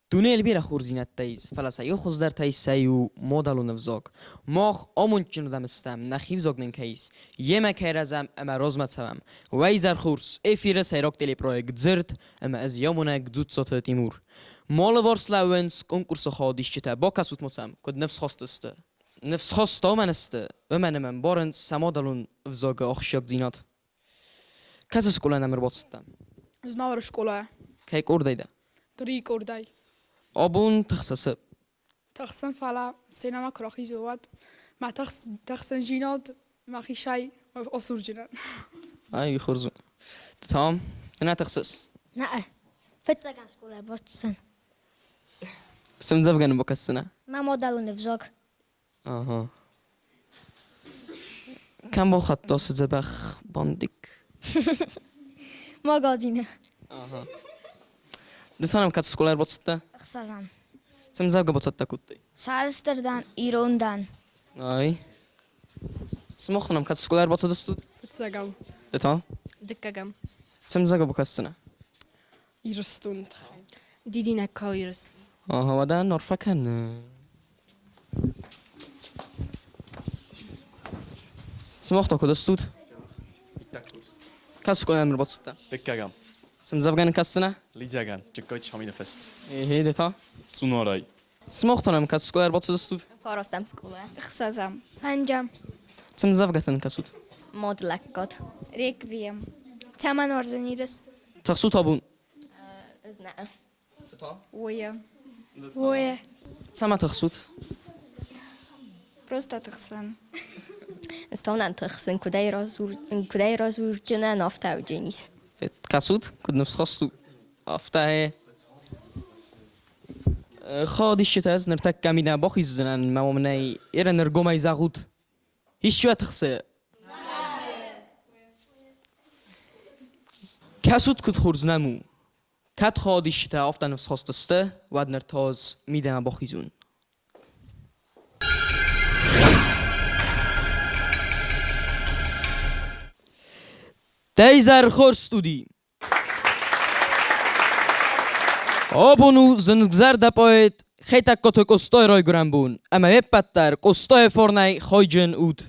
Дунейыл бирӕ хорздзинӕдтӕ ис, фӕлӕ сӕ иу хуыздӕртӕй сӕ иу мадӕлон ӕвзаг. Мах амондджын адӕм стӕм, нӕхи ӕвзаг нын кӕй ис, йемӕ кӕй рӕзӕм ӕмӕ размӕ цӕуӕм. Уӕ изӕр хорз! Эфиры сӕйраг телепроект «Дзырд» ӕмӕ ӕз йӕ амонӕг Дзуццаты Тимур. Мӕ алыварс лӕууынц конкурсы хайадисджытӕ, бакӕсут-ма сӕм, куыд ныфсхаст сты. Ныфсхаст цӕмӕн сты, уымӕн ӕмӕ ӕмбарынц сӕ мадӕлон ӕвзагы ахсджиагдзинад. Кӕцы скъолайӕ нӕм ӕрбацыдтӕ? Знауыры скъолайӕ. Кӕй къордӕй дӕ? Дрийы къордӕй. Абон тыхсыс? Тыхсын, фӕлӕ сценӕмӕ куы рахизон, уӕд мӕ тыхсындзинад мӕхицӕй асурджынӕн. Ай, хорз у. Ды та ды нӕ тыхсыс? Нӕ, фыццагӕм скъолайы бацыдтӕн. Цы ӕмдзӕвгӕ нын бакӕсдзынӕ? Мӕ мадӕлон ӕвзаг. Ага. Кӕм балхӕдта цы дзӕбӕх бандик? Магазины. Ага. Ды та нӕм кӕцы скъолайы ӕрбацыдтӕ? Ӕхсӕзӕм. Цы ӕмдзӕвгӕ бацӕттӕ кодтай? Сӕрыстыр дӕн, ирон дӕн. Ай. Сымах нӕм кӕцы скъолайы ӕрбацыдыстут? Фыццагӕм. Ды та? Дыккӕгӕм. Цы ӕмдзӕвгӕ бакӕсдзынӕ? Ирыстон. Дидинӕг кал Ирыстон. Ага, уӕдӕ арфӕ кӕн. Сымах та куыд стут? Кӕцы скъолайӕм ӕрбацыдтӕ? Дыккӕгӕм. Цы ӕмдзӕвгӕ нын кӕсдзынӕ? Лидзӕгӕн, Джыккайты Шамилы фыст. Эхе, ды та? Цъунарӕй. Сымах та нӕм кӕцы скъолайӕ ӕрбацыдыстут? Фарастӕм скъолайӕ. Ӕхсӕзӕм. Пӕнджӕм. Цы ӕмдзӕвгӕтӕ нын кӕсут? Модлӕггад. Реквием. Цӕмӕн уарзын Ирыстон? Тыхсут абон? Знаю. Ое. Ое. Цӕмӕ тыхсут? Просто тыхсын. Стонӕн тыхсын, куыдӕй разурджынӕн, афтӕ уыдженис. Кӕсут, куыд ныфсхаст у, афтӕ Хадисджытӕ ӕз ныртӕккӕ мидӕмӕ бахиздзынӕн, мӕ уымӕй ерын ӕргомӕй зӕгъут. Исчи уӕ тыхсы? Кӕсут, куыд хорз нӕм у. Кӕд хадисджытӕ афтӕ ныфсхаст сты, уӕд ныр та ӕз мидӕмӕ бахизон. Дӕ изӕр хорз, студи! Абон у зынгзӕрдӕ поэт Хетӕгкаты Къостайы райгуырӕн бон, ӕмӕ ме ппӕт дӕр Къостайы фарнӕй хайджын ут!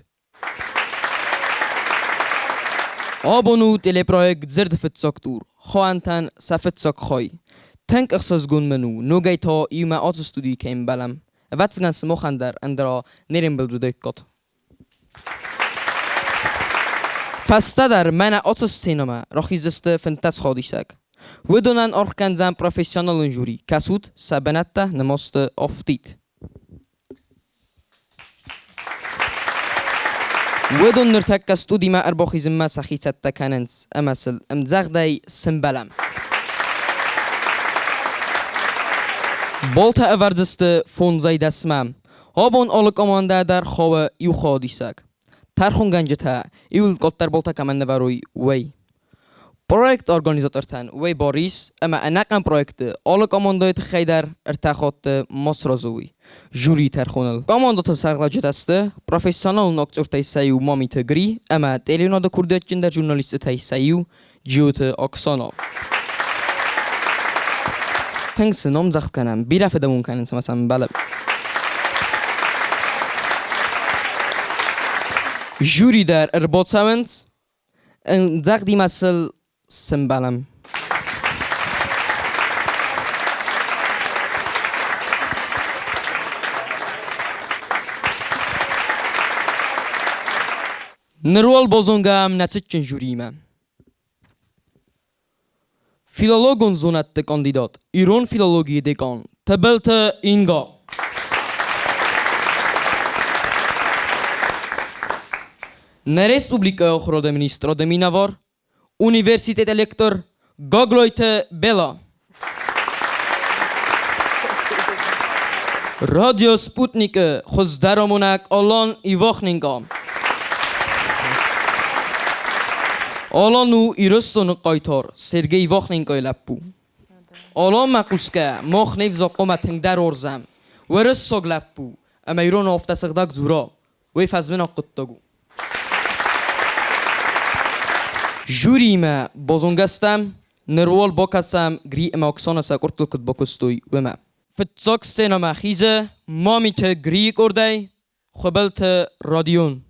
Абон у телепроект «Дзырды фыццаг тур» Хоантӕн сӕ фыццаг хай. Тынг ӕхсызгон мын у, ногӕй та иумӕ ацы студийы кӕй ӕмбӕлӕм. Ӕвӕццӕгӕн сымахӕн дӕр ӕндӕра не рӕмбылд уыдаиккат. Фӕстӕдӕр мӕнӕ ацы сценӕмӕ рахиздзысты 15 хадисӕг. Уыдонӕн аргъ кӕндзӕн профессионалон жюри, кӕсут, сӕ бынӕттӕ нымӕцты афтид. Уыдон ныртӕккӕ студимӕ ӕрбахизынмӕ сӕхи цӕттӕ кӕнынц ӕмӕ сыл ӕмдзӕгъдӕй сымбӕлӕм. Болтӕ ӕвӕрдзысты фондзӕй дӕсмӕ. Абон алы командӕ дӕр хауы иу хаодисӕг. Тӕрхонгӕнджытӕ иуыл къаддӕр болтӕ кӕмӕн нывӕрой, уый. Проекторганизатортӕн уый бар ис, ӕмӕ ӕнӕхъӕн проекты алы командӕйы тыххӕй дӕр ӕртӕ хатты ма сразы уой жюрийы тӕрхоныл. Командӕты сӕргълӕуджытӕ сты профессионалон актертӕй сӕ иу Мамиты Гри ӕмӕ телеуынады курдиатджындӕр журналисттӕй сӕ иу Джиоты Оксана. Тынг цы номдзӕгъд кӕнӕм, бирӕ фыдӕбон кӕнынц ӕмӕ сӕм ӕмбӕлы. Жюри дӕр ӕрбацӕуынц, Ӕндзӕгъдимӕ сыл сӕмбӕлӕм. Ныр уал базонгӕ нӕ цытджын жюриимӕ. Филологон зонӕдты кандидат, ирон филологийы декан Тыбылты Инга. Нӕ республикӕйы ахуырады министрады минӕвар, университеты лектор Гаглойты Бела. Радио Спутник-ы хуыздӕр амонӕг Алан Ивахненко. Алан у Ирыстоны хъайтар Сергей Ивахненкойы лӕппу. Аланмӕ хъусгӕ, мах не взаг хъуамӕ тынгдӕр уарзӕм. Уырыссаг лӕппу ӕмӕ ирон афтӕ сыгъдӕг дзура, уый фӕзминаг хъуыддаг у. Жюриимӕ базонгӕ стӕм, ныр уал бакӕсӕм Гри ӕмӕ Оксана сӕ къуырттыл куыд бакуыстой, уымӕ. Фыццаг сценӕмӕ хизы Мамиты Грийы къордӕй Хуыбылты Родион.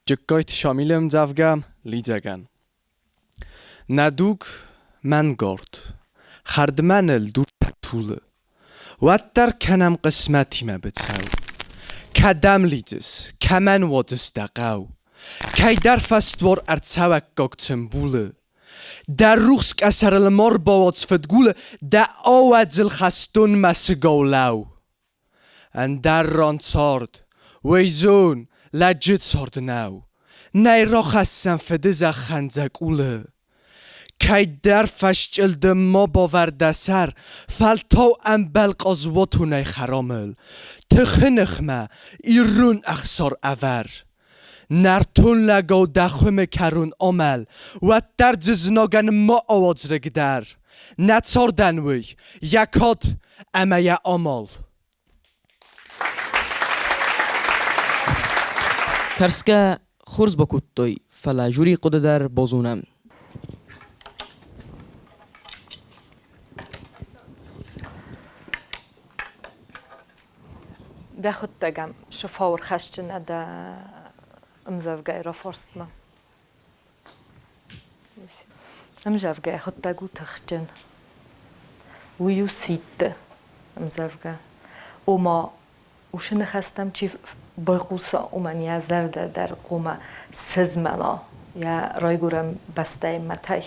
Джыккайты Шамилы ӕмдзӕвгӕ «Лидзӕгӕн». Нӕ дуг мӕнгард, хӕрдмӕ ныл дуртӕ тулы. Уӕддӕр кӕнӕм хъысмӕтимӕ быцӕу. Кӕдӕм лидзыс, кӕмӕн уадзыс дӕ хъӕу? Кӕйдӕр фӕсдуар ӕрцӕуӕггаг цымбулы. Дӕ рухс къӕсӕрыл ма рбауадз фыдгулы, Дӕ ауӕдзыл хӕстон мӕсыгау лӕуу. Ӕндӕр ран цард, уый зон, лӕджы цард нӕу. Нӕй рахӕссӕн фыдызӕххӕн дзӕкъулы. Кӕйдӕр фӕсчъылдым ма бавӕр дӕ сӕр, Фӕлтау ӕмбал хъазуатонӕй хӕрамыл. Тыхы ныхмӕ ирон ӕхсар ӕвӕр. Нӕртон лӕгау дӕ хуымы кӕрон амӕл, Уӕддӕр дзы знагӕн ма ауадз рыг дӕр. Нӕ цардӕн уый йӕ кад ӕмӕ йӕ амал. Кӕрсгӕ хорз бакодтой, фӕлӕ жюри хъуыды дӕр базонӕм. Дӕхуыдтӕгӕм сыфауыр хӕсджын дӕ ӕмдзӕвгӕйы рафарстмӕ. Ӕмдзӕвгӕ йӕхуыдтӕг у тыхджын. Уый у сидты ӕмдзӕвгӕ. Ома, уыцы ныхӕстӕм чи байхъуса, уымӕн йӕ зӕрдӕ дӕр хъуамӕ сызмӕла йӕ райгуырӕн бӕстӕйы мӕтӕй.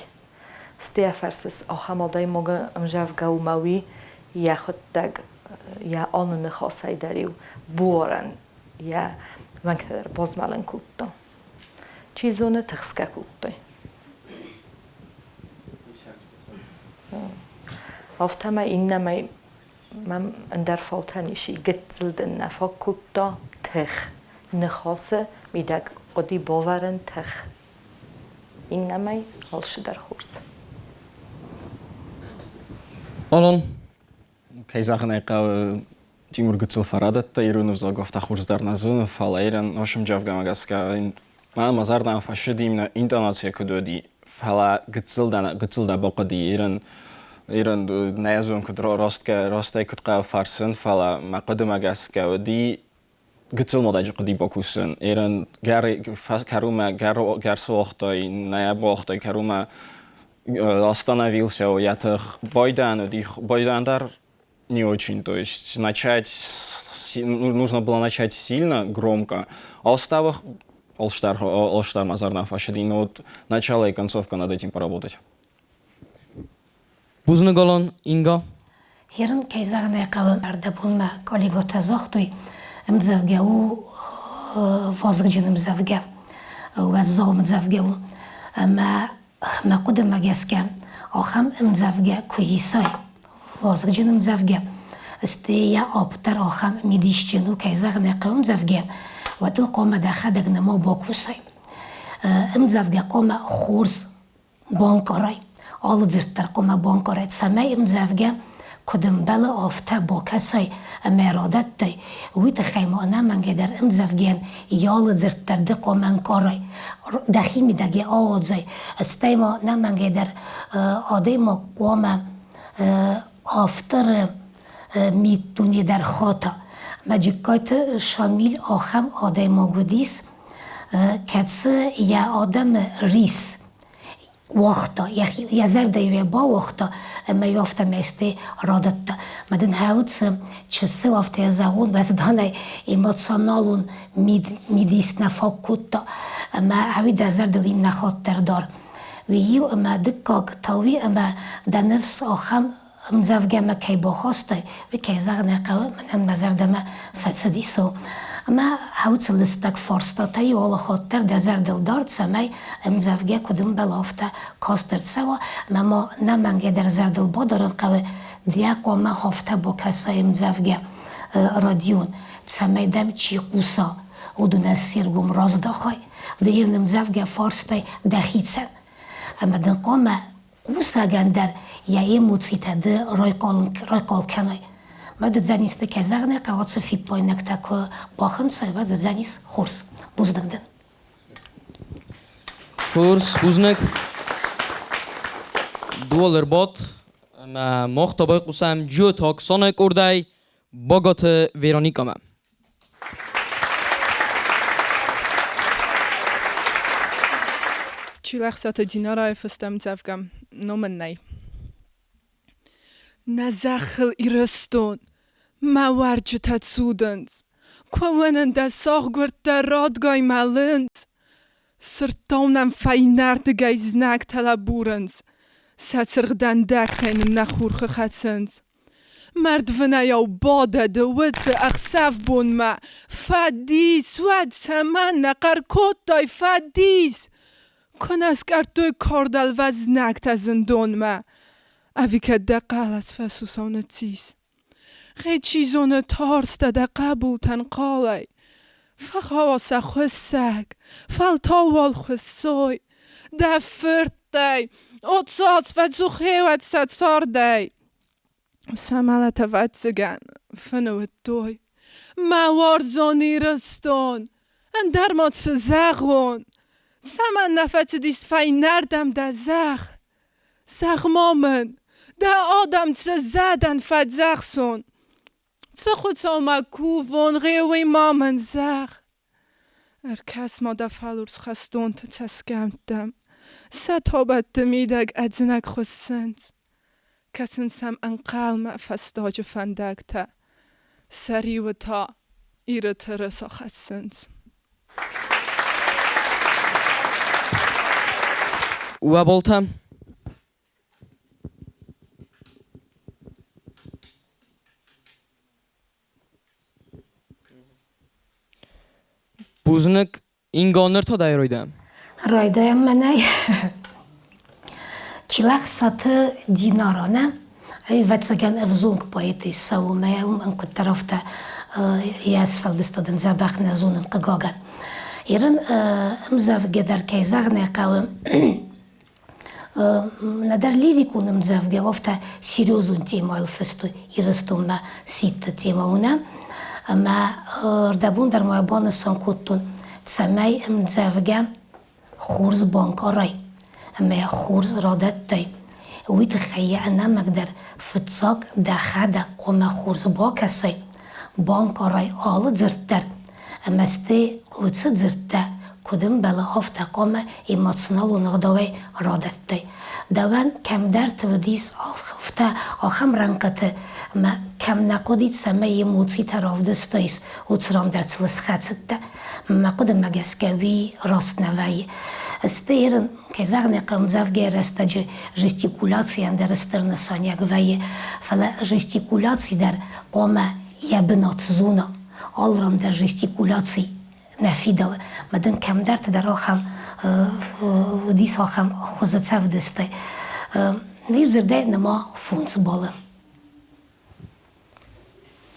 Стӕй фӕрсыс, ахӕм адӕймагы ӕмдзӕвгӕ у мӕ уый йӕхуыдтӕг йӕ алы ныхасӕй дӕр-иу буарӕн йӕ уӕнгтӕ дӕр базмӕлын кодта. Чи зоны, тыхсгӕ кодтой. Афтӕмӕй иннӕмӕй мӕм ӕндӕр фаутӕн ис, гыццыл дын нӕ фаг кодта тых. Ныхасы мидӕг хъуыди бавӕрын тых. Иннӕмӕй алцыдӕр хорз. Алан. Кӕй зӕгъын ӕй хъӕуы, Тимур гыццыл фӕрӕдыдта ирон ӕвзаг афтӕ хорз дӕр нӕ зоны, фӕлӕ ирӕн ӕсымджавгӕмӕ гӕсгӕ мӕ мӕ зӕрдӕмӕ фӕцыди именно интонацийӕ куыд уыди, фӕлӕ гыццыл дӕ гыццыл дӕ бахъуыди ирӕн ирӕн нӕ зон куыд растӕй куыд хъӕуы фӕрсын, фӕлӕ мӕ хъуыдымӕ гӕсгӕ уыди гыццыл модаджы хъуыди бакусын. Ирӕн кӕрумӕ гӕрцы уагътай, нӕ бауагътай кӕрумӕ остановился, йӕ тых Байдан уыди, Байдан дӕр не очень. То есть начать нужно было начать сильно, громко. Алставых Олштар, Олштар Мазарна фашиди, но вот начало и концовка над этим поработать. Бузныг, Алан, Инга. Ерын, кӕй зӕгъын ӕй хъӕуы, ӕрдӕбонмӕ коллегӕтӕ загътой, ӕмдзӕвгӕ у вазыгджын ӕмдзӕвгӕ, уӕззау ӕмдзӕвгӕ у. Ӕмӕ мӕ хъуыдымӕ гӕсгӕ, ахӕм ӕмдзӕвгӕ куы исай, вазыгджын ӕмдзӕвгӕ, стӕй йӕ апп дӕр ахӕм мидисджын у, кӕй зӕгъын ӕй хъӕуы ӕмдзӕвгӕ, уӕд ыл хъуамӕ дӕхӕдӕг нӕма бакусай. Ӕмдзӕвгӕ хъуамӕ хорз банкъарай, алы дзырд дӕр хъуамӕ банкъарай, цӕмӕй ӕмдзӕвгӕ куыд ӕмбӕлы, афтӕ бакӕсай ӕмӕ радӕттай, уый тыххӕй ма ӕнӕмӕнгӕй дӕр ӕмдзӕвгӕйӕн йӕ алы дзырд дӕр ды хъуамӕ ӕнкъарай, дӕхи мидӕг йӕ ауадзай, стӕй ма ӕнӕмӕнгӕй дӕр адӕймаг хъуамӕ авторы миддуне дӕр хата. Мӕ Джыккайты Шамил ахӕм адӕймаг уыдис, кӕцы йӕ адӕмы рис уагъта, йӕхи йӕ зӕрдӕ-иу йӕ бауагъта ӕмӕ-иу афтӕ мӕстӕй радӕтта. Мӕ дын хӕуыцы чысыл афтӕ йӕ зӕгъон, уӕзданӕй эмоционалон мидис нӕ фаг кодта ӕмӕ ӕви дӕ зӕрдыл иннӕ хатт дӕр дар. Уый-иу ӕмӕ дыккаг та уый ӕмӕ дӕ ныфс ахӕм ӕмдзӕвгӕмӕ кӕй бахастай, уый, кӕй зӕгъын ӕй хъӕуы, мӕнӕн мӕ зӕрдӕмӕ фӕцыдис. Ӕмӕ уыцы лыстӕг фарстатӕ-иу алы хатт дӕр дӕ зӕрдыл дард, цӕмӕй ӕмдзӕвгӕ куыд ӕмбӕла, афтӕ каст ӕрцӕуа, ӕмӕ ма нӕмӕнгӕй дӕр зӕрдыл бадарын хъӕуы, дӕ хъуамӕ афтӕ бакӕсай ӕмдзӕвгӕ Родион, цӕмӕй дӕм чи хъуса, уыдонӕн се ргом раздахай, ды йын ӕмдзӕвгӕ фарстай дӕхицӕн. Ӕмӕ дын хъуамӕ Хъусӕгӕн дӕр йӕ эмоцитӕ ды райхъал кӕнай. Уӕд уыдзӕнис ды кӕй зӕгъын ӕй хъӕуы, цы фиппаинӕгтӕ куы бахынцай, уӕд уыдзӕнис хорз. Бузныг дын. Хорз, бузныг. Дуол ӕрбадт, ӕмӕ мах та байхъусӕм Джиоты Оксанайы къордӕй Багаты Вероникӕмӕ. Чилӕхсаты Динарайы фыст ӕмдзӕвгӕ Ном ын нӕй. Нӕ зӕххыл Ирыстон, мӕ уӕрджытӕ цудынц, Куы уынын дӕ саггуырдтӕ радгай мӕлынц. Сырдтау нӕм фӕйнӕрдыгӕй знӕгтӕ лӕбурынц, Сӕ цыргъ дӕндӕгтӕй нын нӕ хурхы хӕцынц. Мӕрдвынӕйау бадӕ ды уыцы ӕхсӕв-бонмӕ, Фӕдис, уӕд цӕмӕннӕ хъӕр кодтай, фӕдис? Куы нӕ скъӕрдтой кардӕлвӕс знӕгтӕ зындонмӕ, Ӕви кӕд дӕ хъӕлӕс фӕсусау ныццис? Гъе, чи зоны, тарстӕ дӕ хъӕбултӕн хъалӕй, Фӕхауа сӕ хуыссӕг, фӕлтау уал хуыссой. Дӕ фырттӕй, о цас фӕцух гъеуӕд сӕ цардӕй. Сӕ мӕлӕт, ӕвӕццӕгӕн, фыны уыдтой. Мӕ уарзон Ирыстон, ӕндӕр ма цы зӕгъон? Цӕмӕн нӕ фӕцыдис фӕйнӕрдӕм дӕ зӕхх? Зӕгъ-ма мын, дӕ адӕм цы зӕдӕн фӕдзӕхсон? Цы Хуыцаумӕ кувон, гъе уый ма мын зӕгъ. Ӕркӕс-ма дӕ фӕлурс хӕстонты цӕсгӕмттӕм, сӕ табӕтты мидӕг ӕдзынӕг хуыссынц. Кӕсын сӕм ӕнхъӕлмӕ фӕстаджы фӕндӕгтӕ, сӕ риуы та Иры тырыса хӕссынц. Уӕ болтӕ. Бузныг. Инга, ныр та дӕ райдайӕм. Райдайӕм мӕнӕй. Чилӕхсаты Динара, нӕ? Ӕвӕццӕгӕн ӕвзонг поэт цӕуы мӕ уымӕн куыддӕр афтӕ йӕ сфӕлдыстадӕн дзӕбӕх нӕ зонын, хъыгагӕн. Ирын ӕмдзӕвгӕ дӕр, кӕй зӕгъын ӕй хъӕуы, нӕдӕр лирикон ӕмдзӕвгӕ, афтӕ серьезон темӕйыл фыст у Ирыстонмӕ сидты темӕ у нӕ. Ӕмӕ рдӕбон дӕр ма банысан кодтон, цӕмӕй ӕмдзӕвгӕ хорз банкъарай ӕмӕ йӕ хорз радӕттай, уый тыххӕй йӕ ӕнӕмӕнгдӕр фыццаг дӕхӕдӕг хъуамӕ хорз бакӕсай, банкъарай алы дзырд дӕр ӕмӕ стӕй уыцы дзырдтӕ куыд ӕмбӕлы, афтӕ хъуамӕ эмоционалон ӕгъдауӕй радӕттай. Дӕуӕн кӕмдӕрты уыдис афтӕ ахӕм рӕнхъыты, ӕмӕ кӕм нӕ хъуыди, цӕмӕй эмоцитӕ равдыстаис, уыцы ран дӕр сыл схӕцыдтӕ. Мӕ хъуыдымӕ гӕсгӕ уый раст нӕ вӕййы. Стӕй кӕй зӕгъын ӕй хъӕуы, ӕмдзӕвгӕйы рӕстӕджы жестикуляцийӕн дӕр стыр нысаниуӕг вӕййы, фӕлӕ жестикуляци дӕр хъуамӕ йӕ бынат зона. Алыран дӕр жестикуляци нӕ фидауы. Мӕ дын кӕмдӕрты дӕр ахӕм уыдис ахӕм хуызы цӕвдыстӕй. Иу дзырдӕй нырма фондз балы.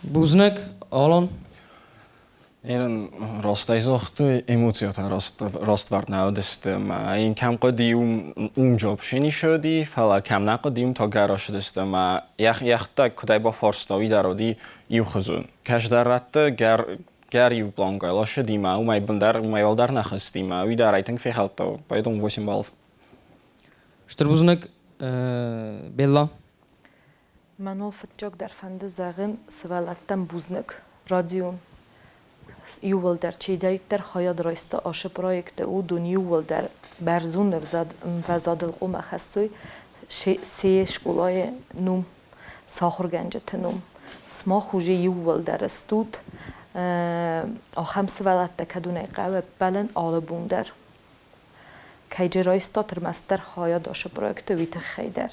Бузныг, Алан. Ерын растӕй загътой, эмоциятӕ раствӕрд нӕ уыдысты ӕмӕ йын кӕм хъуыди, уым джоб сенисоди, фӕлӕ кӕм нӕ хъуыди, уым та гӕрасыдысты ӕмӕ йӕхӕдӕг куыдӕй бафарста, уый дӕр уыди иухуызон. Кӕсдӕр рӕтты гӕр иу плангай ласыди мӕ уымӕй бындӕр, уымӕй уӕлдӕр нӕ хызти мӕ уый дӕр айтынг фехӕлдта, поэтому 8 баллов. Стыр бузныг, Белла. Мӕныл фыццагдӕр фӕнды зӕгъын сывӕллӕттӕн бузныг. Радион иууылдӕр чидӕриддӕр хайад райста ацы проекты, уыдон иууылдӕр бӕрзонд ӕмвӕзадыл хъуамӕ хӕссой се скъолайы ном, сӕ ахуыргӕнджыты ном. Сымах уже иууылдӕр стут ахӕм сывӕллӕттӕ, кӕдонӕй хъӕуы ӕппӕлын алы бон дӕр. Кӕй джы райстат ӕрмӕстдӕр хайад ацы проекты, уый тыххӕй дӕр.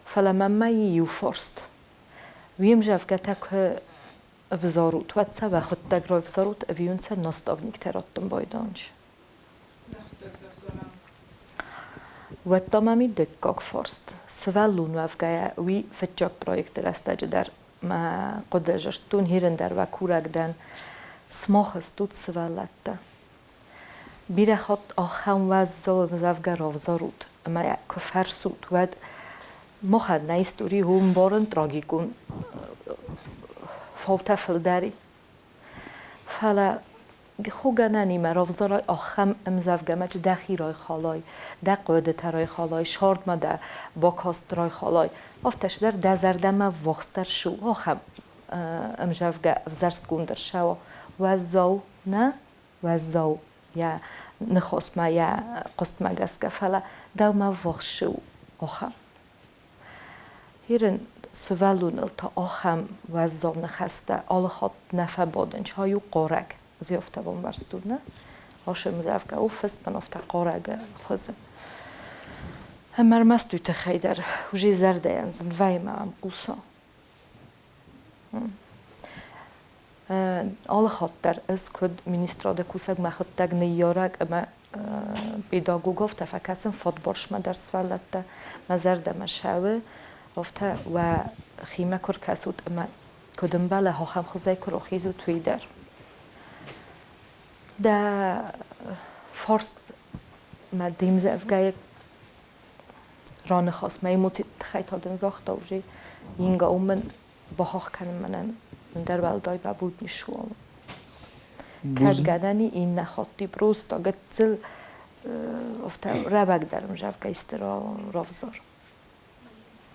Фӕлӕ мӕнмӕ и иу фарст. Уе мзӕвгӕтӕ куы ӕвзарут, уӕд сӕ уӕхуыдтӕг равзарут ӕви уын сӕ наставниктӕ раттын байдайынц? Уӕд та мӕм и дыккаг фарст. Сывӕллон уӕвгӕйӕ, уый фыццаг проекты рӕстӕджы дӕр мӕ хъуыды зыдтон, хирын дӕр уӕ курӕг дӕн. Сымах стут сывӕллӕттӕ. Бирӕ хатт ахӕм уӕззау ӕмдзӕвгӕ равзарут ӕмӕ йӕ куы фӕрсут, уӕд махӕн нӕ истори у ӕмбарын трагикон фаутӕ фылдӕр и. Фӕлӕ Хугӕнӕнимӕ равзарай ахӕм ӕмдзӕвгӕмӕ, чи дӕхи райхалай, дӕ хъуыдытӕ райхалай, сӕрдмӕ дӕ бакаст райхалай, афтӕ дӕр дӕ зӕрдӕмӕ ввахсдӕр шу ахӕм ӕмзӕвгӕ ӕвзӕрстгонд ӕрцӕуа. Уӕззау нӕ, уӕззау йӕ ныхасмӕ, йӕ хъуыстмӕ гӕсгӕ, фӕлӕ дӕумӕ ввахс шы у ахӕм. Ирын сывӕллоныл та ахӕм уӕззау ныхӕстӕ алы хатт нӕ фӕбадынц, ай у хъарӕг. Зи афтӕ бамбӕрстон, нӕ? Ашы ӕмдзӕвгӕ у фыст мӕн афтӕ хъарӕгы хуызы. Ӕмӕ ӕрмӕст уый тыххӕй дӕр уже зӕрдӕйӕн зын вӕййы мӕм хъуса. Алы хатт дӕр ӕз куыд министрады кусӕг мӕхуыдтӕг ныййарӕг ӕмӕ педагог афтӕ фӕкӕсын фадбарсмӕ дӕр сывӕллӕттӕ мӕ зӕрдӕмӕ сӕуы, афтӕ уӕ химӕ куы ркӕсут ӕмӕ куыд ӕмбӕлы, ахӕм хуызӕй куы рахизут, уый дӕр. Дӕ фарст мӕ де мдзӕвгӕйы раныхас мӕ эмоциты тыххӕй та дын загъта уже Инга, у мын бахахх кӕнын мӕнӕн ӕндӕр уӕлдай бабуд ницы Кӕд гӕнӕн и иннӕ хатти просто гыццыл афтӕ рӕуӕгдӕр ӕмзӕвгӕ исты равзар.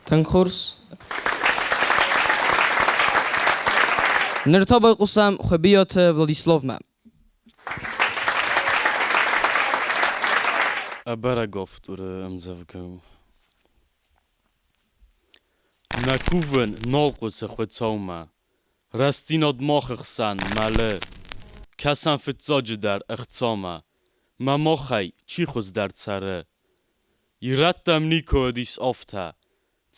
Тынг хорз. Ныр та байхъусӕм Хуыбиаты Владиславмӕ. Ӕбӕрӕг авторы ӕмдзӕвгӕ у. Нӕ кувын нал хъуысы Хуыцаумӕ, Рӕстдзинад мах ӕхсӕн мӕлы. Кӕсӕм фыццаджыдӕр ӕхцамӕ, Мӕ махӕй чи хуыздӕр цӕры? Ирӕттӕм никуы уыдис афтӕ,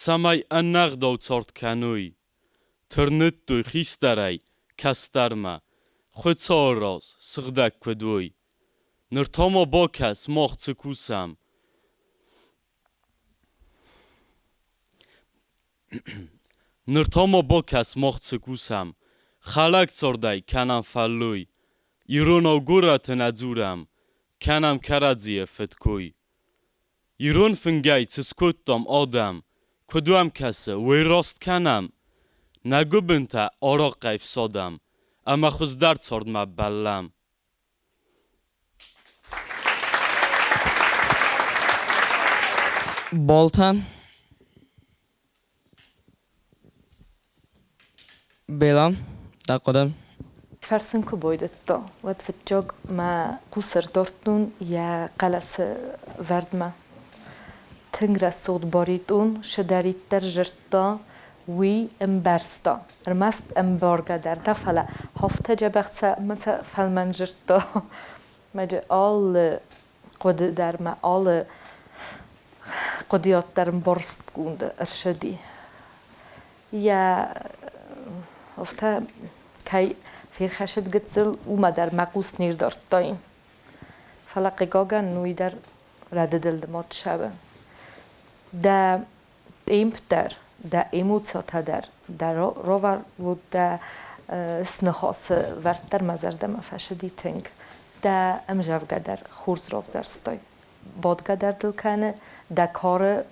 цӕмӕй ӕнӕгъдау цард кӕной. Тырныдтой хистӕрӕй кӕстӕрмӕ, Хуыцауы раз сыгъдӕг куыд уой. Ныр та ма бакӕс, мах цы кусӕм. Ныр та ма бакӕс, мах цы кусӕм. Хӕлӕг цардӕй кӕнӕм фӕллой. Иронау горӕты нӕ дзурӕм, кӕнӕм кӕрӕдзийы фыдкой. Ирон фынгӕй цы скодтам адӕм, куыд уӕм кӕсы, уый раст кӕнӕм? Нӕ гуыбынтӕ арахъхъӕй фсадӕм ӕмӕ хуыздӕр цардмӕ бӕллӕм. Болта. Бела, дӕ хъуыды? Фӕрсын куы байдыдта, уӕд фыццаг мӕ хъус ӕрдардтон йӕ хъӕлӕсы вӕрдмӕ. Тынг рӕсугъд баритон цыдӕриддӕр зыдта, уый ӕмбӕрста. Ӕрмӕст ӕмбаргӕ дӕр нӕ, фӕлӕ афтӕ дзӕбӕх цӕ фӕлмӕн зыдта. Мӕ алы хъуыды дӕр мӕ алы хъуыдыйад дӕр ӕмбӕрстгонд ӕрцыди. Йӕ афтӕ кӕй ферхӕссыд гыццыл, уымӕ дӕр мӕ хъус не рдардтаин. Фӕлӕ хъыгагӕн уый дӕр рӕдыдыл нымад цӕуы. Дӕ темп дӕр, дӕ эмоцитӕ дӕр, дӕ равӕрд дӕ сныхасы вӕрд дӕр мӕ зӕрдӕмӕ фӕцыди тынг. Дӕ ӕмзӕвгӕ дӕр хорз равзӕрстай. Бадгӕ дӕр дыл кӕны, дӕ кары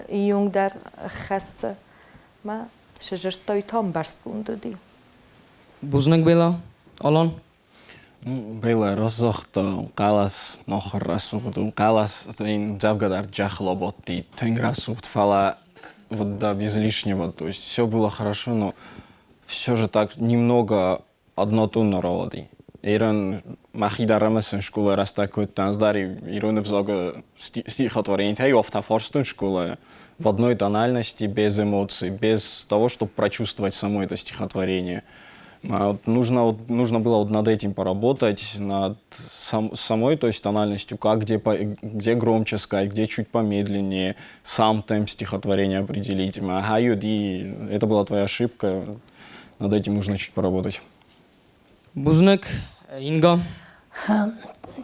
июнг дӕр хӕссы. Мӕ сызырдтой та ӕмбӕрстгонд уыди. Бузныг, Бела. Алан? Бела разагъта хъӕлӕс нахуыр рӕсугъд у. Хъӕлӕс ин дзӕвгар джахыл абадти, тынг рӕсугъд, фӕлӕ вот да, без лишнего. То есть все было хорошо, но все же так немного однотонно рауади. Ирон мӕхи дӕр ӕмӕ сын скъолайы рӕстӕг кодтан, ӕз дӕр ирон ӕвзагы стихотворенийтӕ афтӕ фарстон скъолайы в одной тональности, без эмоций, без того, чтобы прочувствовать само это стихотворение. Нужно, вот, нужно было вот над этим поработать, над самой, то есть тональностью, как, где, где громче сказать, где чуть помедленнее, сам темп стихотворения определить. Ага, и это была твоя ошибка, над этим нужно чуть поработать. Бузныг, Инга.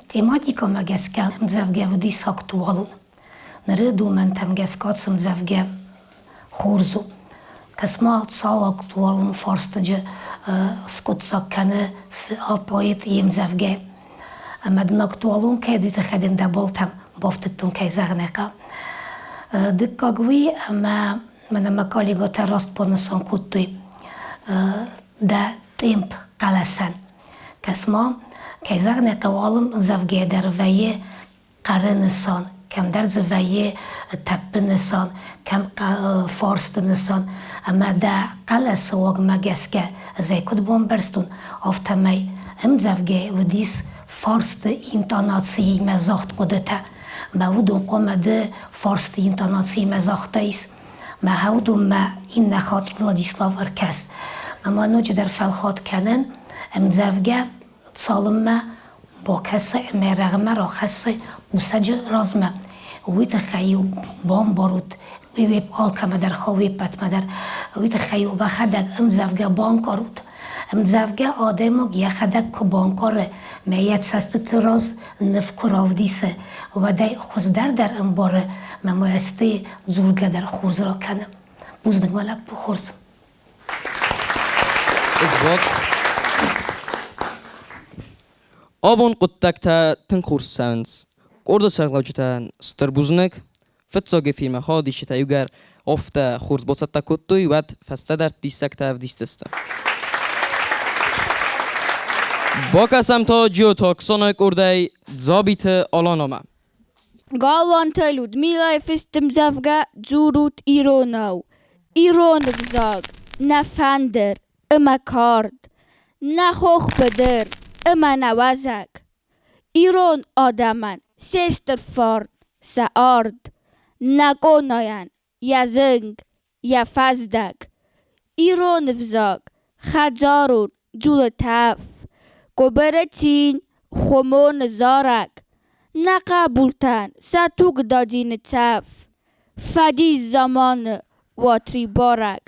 Тематикӕмӕ гӕсгӕ ӕмдзӕвгӕ уыдис актуалон. Ныры домӕнтӕм гӕсгӕ ацы ӕмдзӕвгӕ хорз у. Кӕс-ма, цал актуалон фарстаджы скъуыддзаг кӕны поэт йе мдзӕвгӕ. Ӕмӕ дын актуалон кӕй уыд, тыххӕй дын дӕ балтӕм бафтыдтон, кӕй зӕгъын ӕй хъӕуы. Дыккаг уый, ӕмӕ мӕнӕ мӕ коллегӕтӕ раст банысан кодтой дӕ темп хъӕлӕсӕн. Кӕс-ма, Кӕй зӕгъын ӕй хъӕуы, алы ӕмдзӕвгӕйы дӕр вӕййы хъӕры нысан, кӕмдӕр дзы вӕййы тӕппы нысан, кӕм фарсты нысан. Ӕмӕ дӕ хъӕлӕсы уагмӕ гӕсгӕ ӕз ӕй куыд бамбӕрстон, афтӕмӕй ӕмдзӕвгӕйы уыдис фарсты интонациимӕ загъд хъуыдытӕ. Мӕ уыдон хъуамӕ ды фарсты интонациимӕ загътаис. Мӕ уыдонмӕ иннӕ хатт Владислав ӕркӕс. Ӕмӕ ноджыдӕр фӕлхат кӕнын ӕмдзӕвгӕ цалынмӕ бакӕсай ӕмӕ рӕгъмӕ рахӕссай хъусӕджы размӕ, уый тыххӕй-иу бамбарут, уый уе алкӕмӕ дӕр хауы уе ппӕтмӕ дӕр, уый тыххӕй-иу уӕхӕдӕг ӕмдзӕвгӕ банкъарут. Ӕмдзӕвгӕ адӕймаг йӕхӕдӕг куы банкъары мӕ йӕ цӕстыты раз ныв куы равдисы, уӕд ӕй хуыздӕр дӕр ӕмбары мӕ мӕстыйы дзургӕ дӕр хорз ракӕны. Бузныг, мӕ лӕппу, хорз. Взвод. Абон хъуыддӕгтӕ тынг хорз цӕуынц. Къорды сӕргълӕуджытӕн стыр бузныг. Фыццаг эфирмӕ хаудисджытӕ иугӕр афтӕ хорз бацӕттӕ кодтой, уӕд фӕстӕдӕр диссӕгтӕ ӕвдисдзысты. Бакӕсӕм та Джиоты Оксанайы къордӕй Дзабиты Аланамӕ. Галуанты Людмилӕйы фыст ӕмдзӕвгӕ «Дзурут иронау». Ирон ӕвзаг, нӕ фӕндыр ӕмӕ кард, нӕ хохбыдыр ӕмӕ нӕ уӕзӕг. Ирон адӕмӕн се стыр фарн, сӕ ард, нӕ къонайӕн йӕ зынг, йӕ фӕздӕг. Ирон ӕвзаг, хӕдзарон дзулы тӕф, къуыбыры цин, хуымоны зарӕг, нӕ хъӕбултӕн сӕ тугдадзины цӕф. Фӕдис заманы уатри барӕг,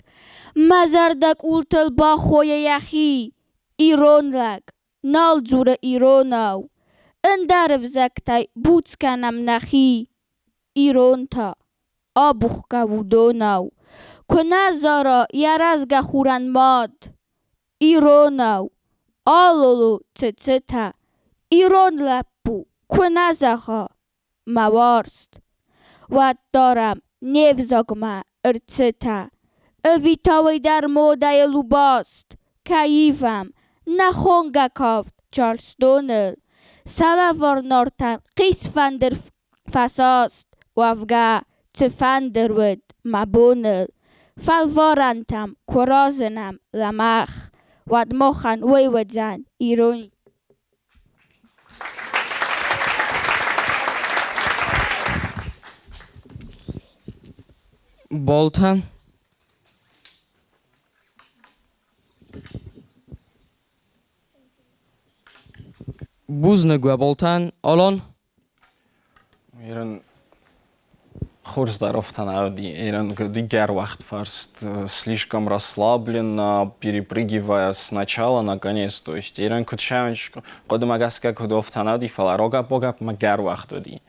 мӕ зӕрдӕ къултыл бахойы йӕхи, ирон лӕг, нал дзуры иронау. Ӕндӕр ӕвзӕгтӕй буц кӕнӕм нӕхи, ирон та абухгӕ уыдонау. Куы нӕ зара йӕ рӕзгӕ хурӕн мад, иронау, алоло цыцытӕ, ирон лӕппу куы нӕ зӕгъа мӕ уарзт, уӕд дарӕм не взагмӕ ӕрцытӕ. Ӕви та уый дӕр модӕйыл у баст, кӕй ивӕм нӕ хонгӕ кафт Чарльстоныл, сӕлавыр Нартӕн хъисфӕндыр фӕсаст, уӕвгӕ, цыфӕндыр уыд мӕ боныл, фӕлварӕнтӕм куы разынӕм лӕмӕгъ, уӕд махӕн уый уыдзӕн ирон. Болтӕ. Бузныг уӕ болтӕн. Алан? Ирон хорз дӕр уыди. Ирон гӕрвӕхт фарст слишком расслабленно, перепрыгивая с начала на конец. То есть Ирон куыд хъуыдымӕ гӕсгӕ куыд офтӕн уыди, фӕлӕ рогӕп-богӕпмӕ гӕрвӕхт уыди.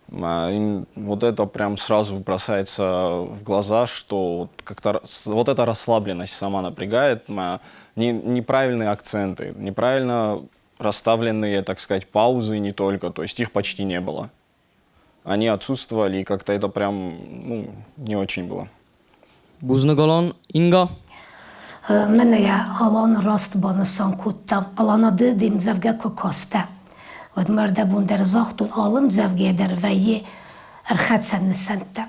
Вот это прям сразу бросается в глаза, что как-то вот эта расслабленность сама напрягает, неправильные акценты, неправильно расставленные, так сказать, паузы не только, то есть их почти не было. Они отсутствовали, и как-то это прям, ну, не очень было. Бузныг, Алан. Инга? Мӕнӕ йӕ Алан раст банысан кодта. Алана ды де мдзӕвгӕ куы кастӕ, уӕд ма ӕрдӕбон дӕр загътон, алы мдзӕвгӕйӕ дӕр вӕййы ӕрхӕцӕн нысӕнттӕ.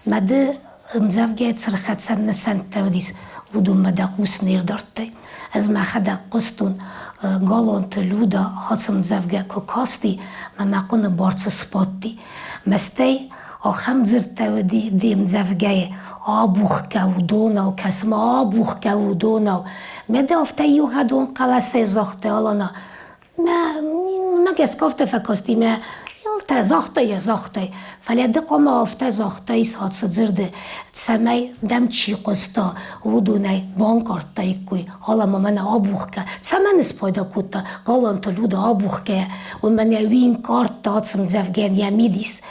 Мӕ ды ӕмдзӕвгӕйы цы рхӕцӕн нысӕнттӕ уыдис, уыдонмӕ дӕ хъус не рдардтай. Ӕз мӕхӕдӕг хъуыстон Галонты Люда ацы ӕмдзӕвгӕ куы касти, мӕ мӕ хъуыны бӕрцы сбадти. Мӕстӕй ахӕм дзырдтӕ уыди де мдзӕвгӕйы абухгӕ уыдонау, кӕцы-ма абухгӕ уыдонау. Мӕ ды афтӕ иугъӕдон хъӕлӕсӕй загътай, Алана, Мӕ мӕ гӕсгӕ афтӕ фӕкасти, мӕ афтӕ загътай йӕ загътай, фӕлӕ ды хъуамӕ афтӕ загътай ацы дзырды, цӕмӕй дӕм чи хъуыста, уыдонӕй банкъардтаиккой, алӕ-ма мӕнӕ абухгӕ. Цӕмӕн спайда кодта Галанты Люда абухгӕйӕ, уымӕн йӕ уый нкъардта ацы ӕмдзӕвгӕйӕн йӕ мидис.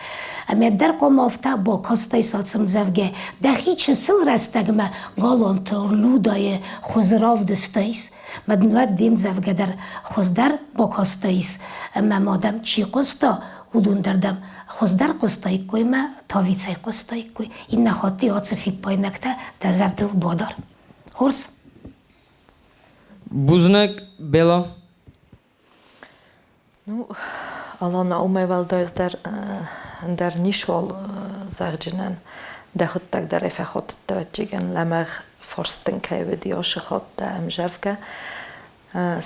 Ӕмӕ дӕр хъуамӕ афтӕ бакастаис ацы ӕмдзӕвгӕ. Дӕхи чысыл рӕстӕгмӕ Галанты Людайы хуызы равдыстаис. Мӕ дын уӕд де мдзӕвгӕ дӕр хуыздӕр бакастаис, ӕмӕ ма дӕм чи хъуыста, уыдон дӕр дӕм хуыздӕр хъуыстаиккой мӕ тавицӕй хъуыстаиккой. Иннӕ хатт ацы фиппаинӕгтӕ дӕ зӕрдыл бадар. Хорз? Бузныг, Бела. Ну, Алана, уымӕй уӕлдай ӕз дӕр ӕндӕр ницуал зӕгъджынӕн. Дӕхуыдтӕг дӕр ӕй фӕхатыдта, ӕвӕццӕгӕн, лӕмӕгъ фарст дын кӕй уыди ацы хатт дӕ ӕмзӕвгӕ.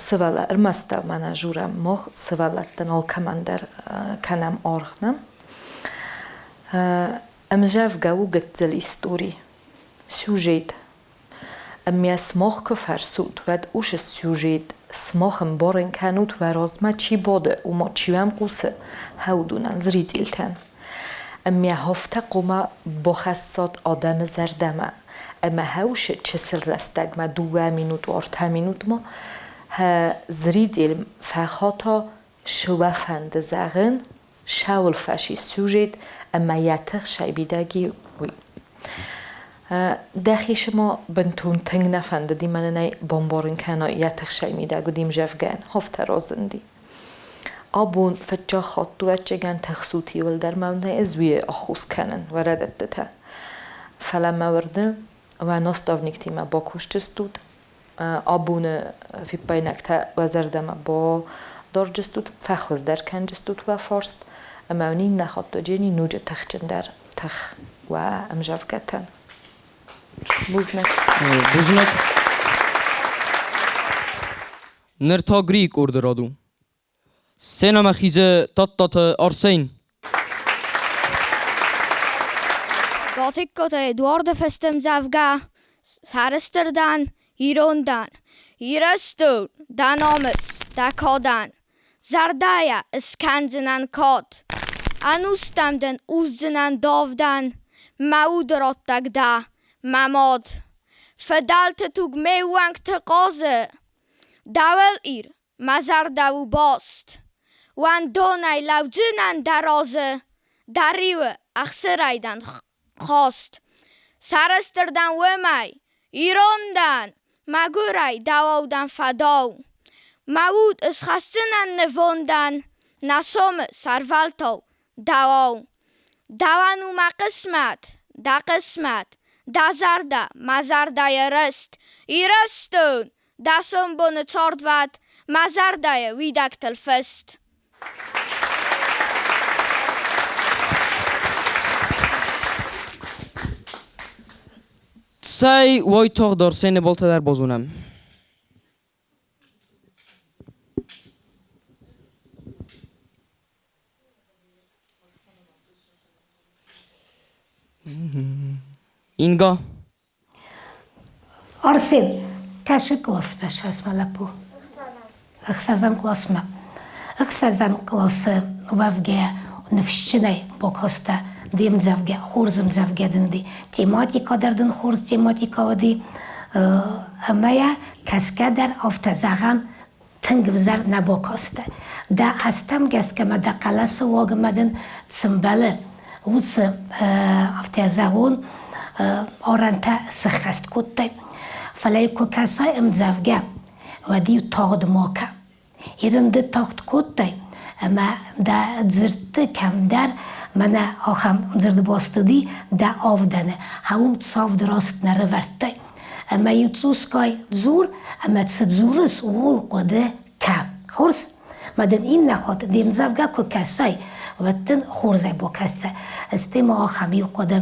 Сывӕллӕ, ӕрмӕстдӕр мӕнӕ журӕм мах сывӕллӕттӕн алкӕмӕн дӕр кӕнӕм аргъ, нӕ? Ӕмзӕвгӕ у гыццыл истори, сюжет. Ӕмӕ сымах куы фӕрсут, уӕд уыцы сюжет сымах ӕмбарын кӕнут, уӕ размӕ чи бады, уымӕ чи уӕм хъусы, хӕудунӕн, зрителтӕн. Ӕмӕ афтӕ хъуамӕ бахӕссат адӕмы зӕрдӕмӕ. Ӕмӕ хӕусы чысыл рӕстӕгмӕ дыууӕ минут, ӕртӕ минутмӕ зритель фӕхата, цы уӕ фӕнды зӕгъын, цӕуыл фӕсист сюжет ӕмӕ йӕ тых сабидӕги уый. Дӕхи цыма бынтон тынг нӕ фӕндыди мӕнӕн ӕй бамбарын кӕна йӕ тыхсӕй мидӕг уыди мзӕвгӕн, афтӕ разынди. Абон фыццаг хатт ӕвӕццӕгӕн тыхсут иуылдӕр мӕнӕ ӕз уый ӕххуыс кӕнын уӕ рӕдыдтытӕ. Фӕлӕ мӕ уырны, уӕ наставниктимӕ бакусдзыстут, абоны фиппаинӕгтӕ уӕ зӕрдӕмӕ бадарджыстут, фӕхуыздӕр кӕнджыстут уӕ фарст, ӕмӕ уын иннӕ хатт уыджени ноджы тыхджындӕр тых уӕ ӕмзӕвгӕтӕн. Бузныг. Бузныг. Ныр та Грийы къорды рад у. Сценӕмӕ хизы Тадтаты Арсен. Гатиккаты Эдуарды фӕстӕмдзӕвгӕ Сӕрыстыр дӕн, ирон дӕн, Ирыстон, дӕ намыс, дӕ кадӕн. Зӕрдӕйӕ ыскӕндзынӕн кад. Ӕнустӕм дын уздзынӕн давдӕн, Мӕ уды раттӕг дӕ, мӕ мад. Фыдӕлты туг ме уӕнгты хъазы, Дӕуыл, Ир, мӕ зӕрдӕ у баст. Уӕндонӕй лӕудзынӕн дӕ разы, Дӕ риуы ӕхсырӕй дӕн хаст. Сӕрыстыр дӕн уымӕй, ирон дӕн, Мӕгуырӕй дӕуау дӕн фӕдау. Мӕ уд ысхӕсдзынӕн нывондӕн Нӕ сомы сӕрвӕлтау дӕуау. Дӕуӕн у мӕ хъысмӕт, дӕ хъысмӕт, Дӕ зӕрдӕ, мӕ зӕрдӕйы рыст. Ирыстон, дӕ сомбоны цардвӕд Мӕ зӕрдӕйы уидӕгтыл фыст. Цӕй, уайтагъд Арсены былтӕ дӕр базонӕм. Инга. Арсен, кӕсы къласмӕ сӕсмӕ лӕппу. Ӕхсӕзӕм къласмӕ. Ӕхсӕзӕм къласы уӕвгӕйӕ ныфсджынӕй бакастӕ де мдзӕвгӕ, хорз ӕмдзӕвгӕ дын уыди. Тематикӕ дӕр дын хорз тематикӕ уыди. Ӕмӕ йӕ кӕсгӕ дӕр афтӕ зӕгъӕм, тынг ӕвзӕр нӕ бакастӕ. Дӕ азтӕм гӕсгӕ ма дӕ хъӕлӕсы уагмӕ дын цы мбӕлы, уыцы афтӕ зӕгъон, арӕнтӕ сыххӕст кодтай. Фӕлӕ куы кӕсай ӕмдзӕвгӕ, уӕд-иу тагъд ма кӕ. Ирын ды тагъд кодтай, ӕмӕ дӕ дзырдты кӕмдӕр мӕнӕ ахӕм дзырдбаст уыди дӕ авдӕны, уым цавд раст нӕ рывӕрдтай. Ӕмӕ-иу цъусгай дзур, ӕмӕ цы дзурыс, ууыл хъуыды кӕ. Хорз? Мӕ дын иннӕ хатт де мдзӕвгӕ куы кӕсай, уӕд дын хорзӕй бакӕсдзӕ. Стӕй ма ахӕм иу хъуыды,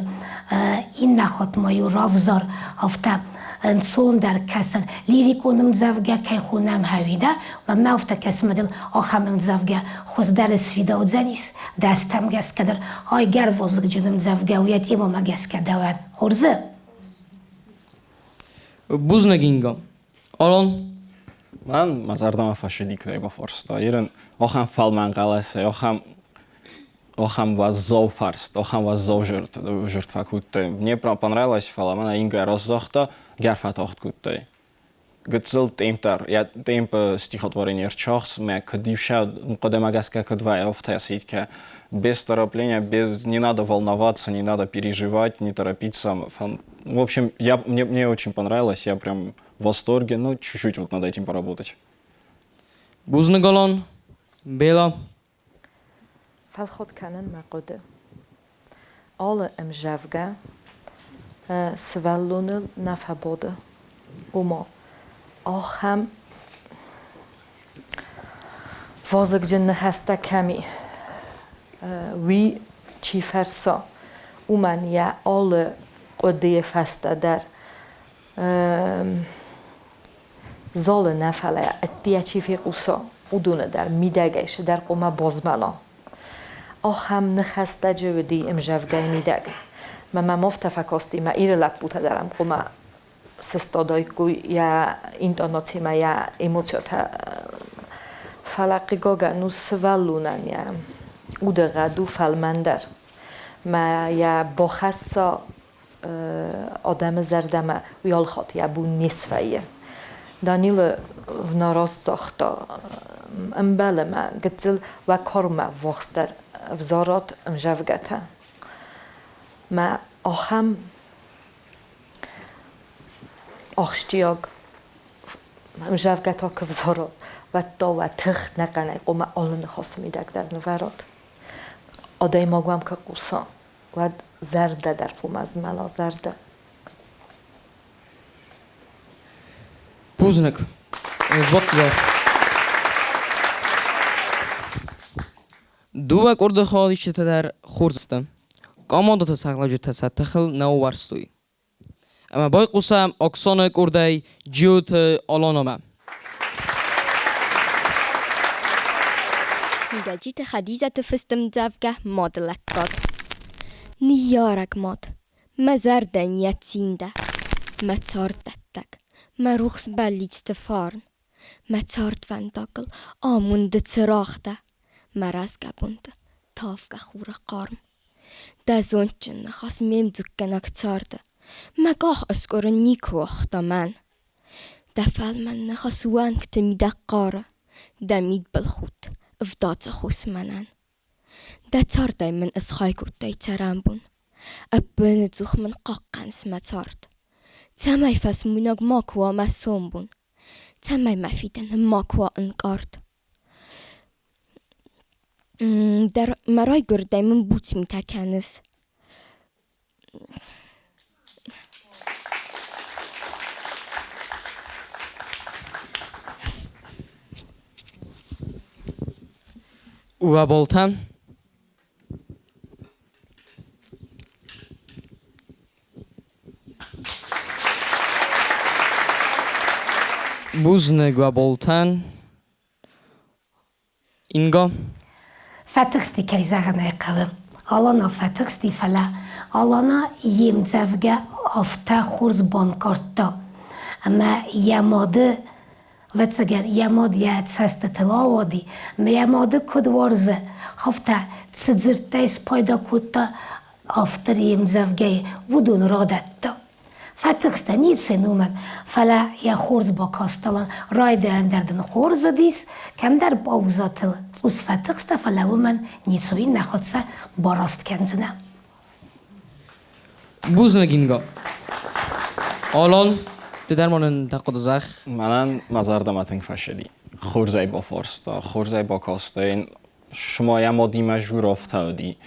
иннӕ хатт ма-иу равзар афтӕ ӕнцондӕр кӕсӕн лирикон ӕмдзӕвгӕ кӕй хонӕм хӕуидӕ, мӕнмӕ афтӕ кӕсы, мӕ дыл ахӕм ӕмдзӕвгӕ хуыздӕр сфидаудзӕнис, дӕстӕм гӕсгӕ дӕр ай гӕрвозыгджын ӕмдзӕвгӕ у йӕ темӕмӕ гӕсгӕ дӕуӕн. Хорзы? Бузныг, Инга. Алан? Мӕн мӕ зӕрдӕмӕ фӕцыди, куыд бафарста. Ирын ахӕм фӕлмӕн хъӕлӕсӕй, ахӕм ахӕм уӕззау фарст, ахӕм уӕззау зӕрд фӕкодтай. Мне понравилось, фӕлӕ мӕнӕ Инга разагъта, гӕр фӕтагъд кодтай. Гыццыл темп дӕр, йӕ темп стихотворение ӕрчахс, мӕ куыд иу сӕ хъуыдымӕ гӕсгӕ куыд вӕййы, афтӕ сидкӕ. Без торопления, без не надо волноваться, не надо переживать, не торопиться. В общем, мне очень понравилось, я прям в восторге, но чуть-чуть вот над этим поработать. Бузныг, Алан. Бела. Фӕлхат кӕнын мӕ хъуыды. Алы ӕмзӕвгӕ сывӕллоныл нӕ фӕбады. Ома, ахӕм. Вазыгджын ныхӕстӕ кӕм и, уый чи фӕрса, уымӕн йӕ алы хъуыдыйы фӕстӕ дӕр залы нӕ, фӕлӕ ӕддейӕ чи фехъуса, уыдоны дӕр мидӕгӕй цыдӕр хъуамӕ базмӕла. Ахӕм ныхӕстӕджы уыди ӕмзӕвгӕйы мидӕг. Мӕ мӕм афтӕ фӕкасти, мӕ Иры лӕппутӕ дӕр ӕм хъуамӕ сыстадаиккой йӕ интонацимӕ, йӕ эмоциятӕ. Фӕлӕ, хъыгагӕн, у сывӕллонӕн йӕ удыгъӕд у фӕлмӕндӕр. Мӕ йӕ бахӕсса адӕмы зӕрдӕмӕ, уый алхатт йӕ бон не свӕййы. Данилы раст загъта, ӕмбӕлы мӕ гыццыл уӕ кармӕ ввахсдӕр ӕвзарат ӕмзӕвгӕтӕ. Мӕ ахӕм ахсджиаг ӕмзӕвгӕтӕ куы взарат, уӕд та уӕ тых нӕхъӕнӕй хъуамӕ алы ныхасы мидӕг дӕр нывӕрат. Адӕймаг уӕм куы хъуса, уӕд зӕрдӕ дӕр хъуамӕ змӕла, зӕрдӕ. Бузныг. Сбадт Дыууӕ къорды хайадисджытӕ дӕр хорз сты. Командӕты сӕргълӕуджытӕ сӕ тыхыл нӕ ууӕрстой. Ӕмӕ байхъусӕм Оксаны къордӕй Джиоты Аланамӕ. Гӕджиты Хадизӕты фыст ӕмдзӕвгӕ Мады лӕггад. Ныййарӕг мад, мӕ зӕрдӕн йӕ цин дӕ, мӕ царддӕттӕг, мӕ рухс бӕллицты фарн, мӕ цардвӕндагыл амонды цырагъ дӕ, мӕ рӕзгӕ бонты тавгӕ хуры хъарм. Дӕ зондджын ныхас ме мдзуггӕнӕг царды, мӕ къах ыскъуырын никуы уагъта мӕн. Дӕ фӕлмӕн ныхас уӕнгты мидӕг хъары, Дӕ мидбылхудт ӕвдадзы хос мӕнӕн. Дӕ цардӕй мын ысхай кодтай цӕрӕнбон, Ӕппынӕдзух мын хъахъхъӕныс мӕ цард. Цӕмӕй фӕсмойнаг макуы уа мӕ сомбон, Цӕмӕй мӕ фидӕны макуы уа ӕнкъард. Мӕ райгуырдӕй мын буц митӕ кӕныс. Уӕ болтӕ. Бузныг уӕ болтӕн. Инга. Фӕтыхсти, кӕй зӕгъын ӕй хъӕуы. Алана фӕтыхсти, фӕлӕ Алана йе мдзӕвгӕ афтӕ хорз банкъардта, ӕмӕ йӕ мады, ӕвӕццӕгӕн, йӕ мад йӕ цӕстытыл ауади, ӕмӕ йӕ мады куыд уарзы, афтӕ цы дзырдтӕй спайда кодта автор йе мдзӕвгӕйы, уыдон радӕтта. Фӕтыхстӕ ницы уымӕн, фӕлӕ йӕ хорз бакастӕн райдайӕн дӕр дын хорз уыдис, кӕмдӕр паузӕтыл цъус фӕтыхстӕ, фӕлӕ уымӕн ницы иннӕ хӕццӕ бараст кӕндзынӕ. Бузныг, Инга. Алан, ды дӕр ма нын дӕ хъуыды зӕгъ. Мӕнӕн мӕ зӕрдӕмӕ тынг фӕцыди. Хорзӕй бафарста, хорзӕй бакастӕн. Цыма йӕ мадимӕ журавтӕ уыди.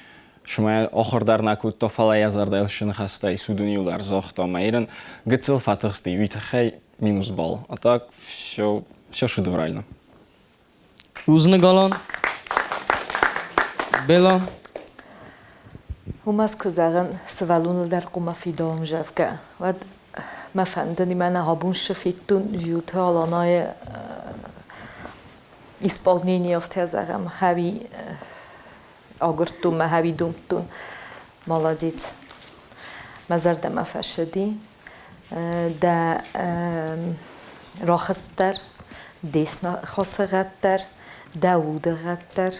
Цыма йӕ ахуыр дӕр нӕ кодта, фӕлӕ йӕ зӕрдӕйыл сыныхӕстӕй судын-иу дӕр загъта. Ӕмӕ йын гыццыл фӕтыхсти, уый тыххӕй минус балл. А так все, все шедеврально. Бузныг, Алан. Бела. Уымӕ куы зӕгъын, сывӕллоныл дӕр хъуамӕ фидауӕм, зӕгъгӕ, уӕд мӕ фӕнды, мӕнӕ абон цы федтон Джиоты Аланайы исполнение афтӕ зӕгъӕм, хӕви агуырдтон мӕ хӕви домдтон. Молодец. Мӕ зӕрдӕмӕ фӕцыди. Дӕ рахызт дӕр, де сныхасы гъӕд дӕр, дӕ уды гъӕд дӕр.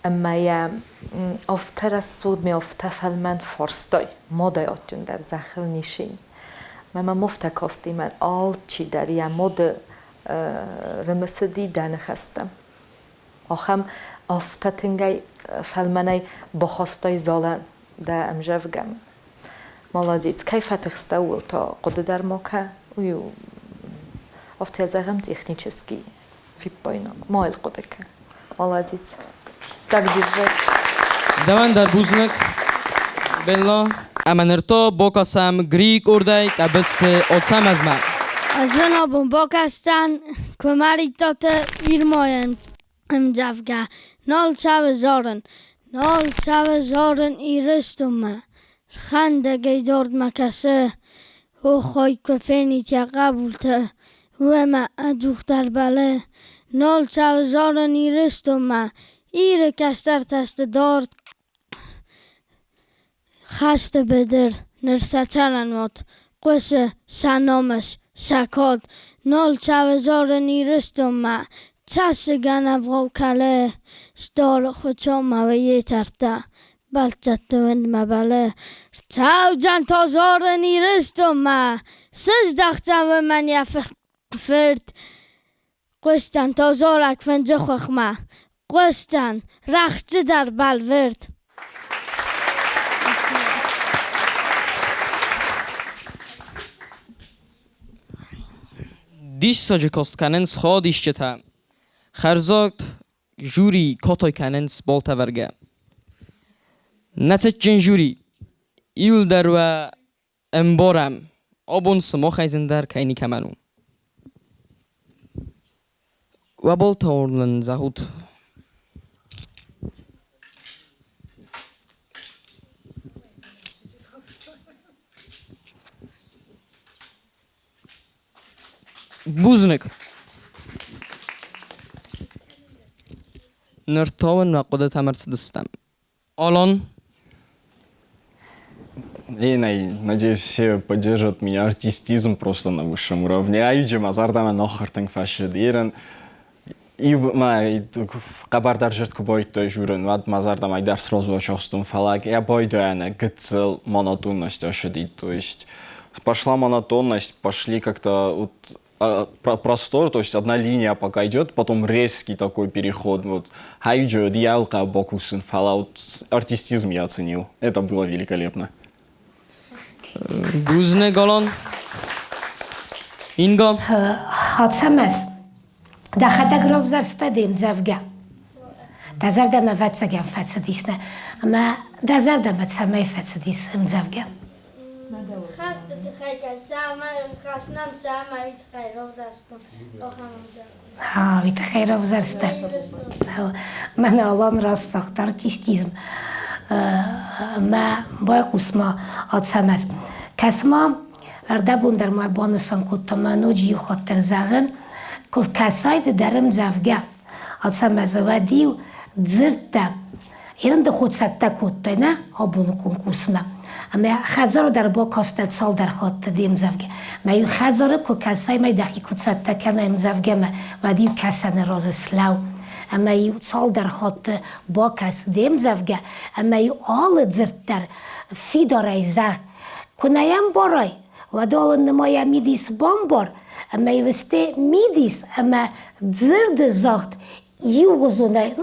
Ӕмӕ йӕ афтӕ рӕсугъд, ме афтӕ фӕлмӕн фарстай, мадӕй адджындӕр зӕххыл ницы и. Мӕ мӕм афтӕ касти, мӕн алчи дӕр йӕ мады рымысыди дӕ ныхӕстӕм. Ахӕм афтӕ тынгӕй фӕлмӕнӕй бахастай залӕн дӕ ӕмзӕвгӕмӕ. Молодец, кӕй фӕтыхстӕ, ууыл та хъуыды дӕр ма кӕ. Уый у, афтӕ зӕгъӕм, технический фиппаинаг. Ма йыл хъуыды кӕ. Молодец. Так держать. Дӕуӕн дӕр бузныг, Белла. Ӕмӕ ныр та бакӕсӕм Грийы къордӕй Къӕбысты Ацӕмӕзмӕ. Ӕз уын абон бакастӕн Куымӕридтаты Ирмайӕн. Ӕмдзӕвгӕ «Нал цӕуы зарын, нал цӕуы зарын Ирыстонмӕ, Рхӕндӕгӕй дардмӕ кӕсы, Оххай, куы фенид йӕ хъӕбулты, Уымӕ ӕдзухдӕр бӕллы. Нал цӕуы зарын Ирыстонмӕ, Иры кӕстӕртӕ сты дард. Хӕсты быдыр ныр сӕ цӕрӕнуат, Хъуысы сӕ намыс, сӕ кад. Нал цӕуы зарын Ирыстонмӕ, Цӕссыгӕн ӕвгъау кӕлы. Сдары Хуыцаумӕ уый йе тӕрттӕ, Бӕлццӕтты уындмӕ бӕллы. Рцӕудзӕн та зарын Ирыстонмӕ, Сыздӕхдзӕн уымӕн йӕ фырт. Хъуыстӕн та зарӕг фынджы хохмӕ, Хъуыстӕн рӕхджы дӕр бӕлвырд. Диссаджы куыст кӕнынц ходисджытӕ. Хӕрзаг жюри катай кӕнынц балтӕвӕргӕ. Нӕ цытджын жюри, иуылдӕр уӕ ӕмбарӕм, абон сымахӕй зындӕр кӕй никӕмӕн у. Уӕ балтӕ уын зӕгъут. Бузныг. Ныр та уын мӕ хъуыдытӕм ӕрцыдыстӕм. Алан. И, надеюсь, все поддержат меня артистизм просто на высшем уровне. Аиджы мӕ зӕрдӕмӕ ноххӕртынг фӕщыд. Ирын ма хъӕбӕрдӕр зӕрд куы бойдтой журын, уӕд мӕ зӕрдӕмӕ дӕр сразу ачахстон, фӕлӕ йӕ бойдойӕнӕ гыццыл монотонность ӕссыди. То есть пошла монотонность, пошли как-то вот простор, то есть одна линия пока идет, потом резкий такой переход. Вот Хайджо, Дьялка, Бокусын, Fallout, артистизм я оценил. Это было великолепно. Бузныг, Алан. Инга. Ацӕмӕз, дӕхӕдӕг равзӕрстай де мдзӕвгӕ. Дӕ зӕрдӕмӕ ӕвӕццӕгӕн фӕцыдис, нӕ? Ӕмӕ дӕ зӕрдӕмӕ цӕмӕй фӕцыдис ӕмдзӕвгӕ? Хӕсты тыххӕй хӕснӕм цӕмӕй уый тыххӕй равзӕрстон ахӕм ӕмдзӕвгӕ. Уый тыххӕй равзӕрста. Мӕнӕ Алан раст загъта артистизм. Мӕ байхъус-ма Ацӕмӕз. Кӕс-ма, ӕрдӕбон дӕр ма банысан кодта мӕ ноджы иу хатт дӕр зӕгъын, куы кӕсай ды дӕр ӕмдзӕвгӕ, Ацӕмӕз уӕд-иу дзырдта, Ерынды хо цӕттӕ кодтай нӕ абоны конкурсмӕ. Ӕмӕ хӕдзары дӕр бакастӕ цалдӕр хатты де мдзӕвгӕ. Мӕ-иу хӕдзары куы кӕсай, мӕ дӕхи куы цӕттӕ кӕнай ӕмдзӕвгӕмӕ, уӕд-иу кӕсӕны разы слӕу. Ӕмӕ-иу цалдӕр хатты бакӕс де мдзӕвгӕ, ӕмӕ-иу алы дзырд дӕр фидарӕй зӕгъ. Куы нӕ йӕм барай, уӕд алы нымайа мидис бамбар, ӕмӕ-иу сте мидис ӕмӕ дзырды загъд иугъуызонӕй,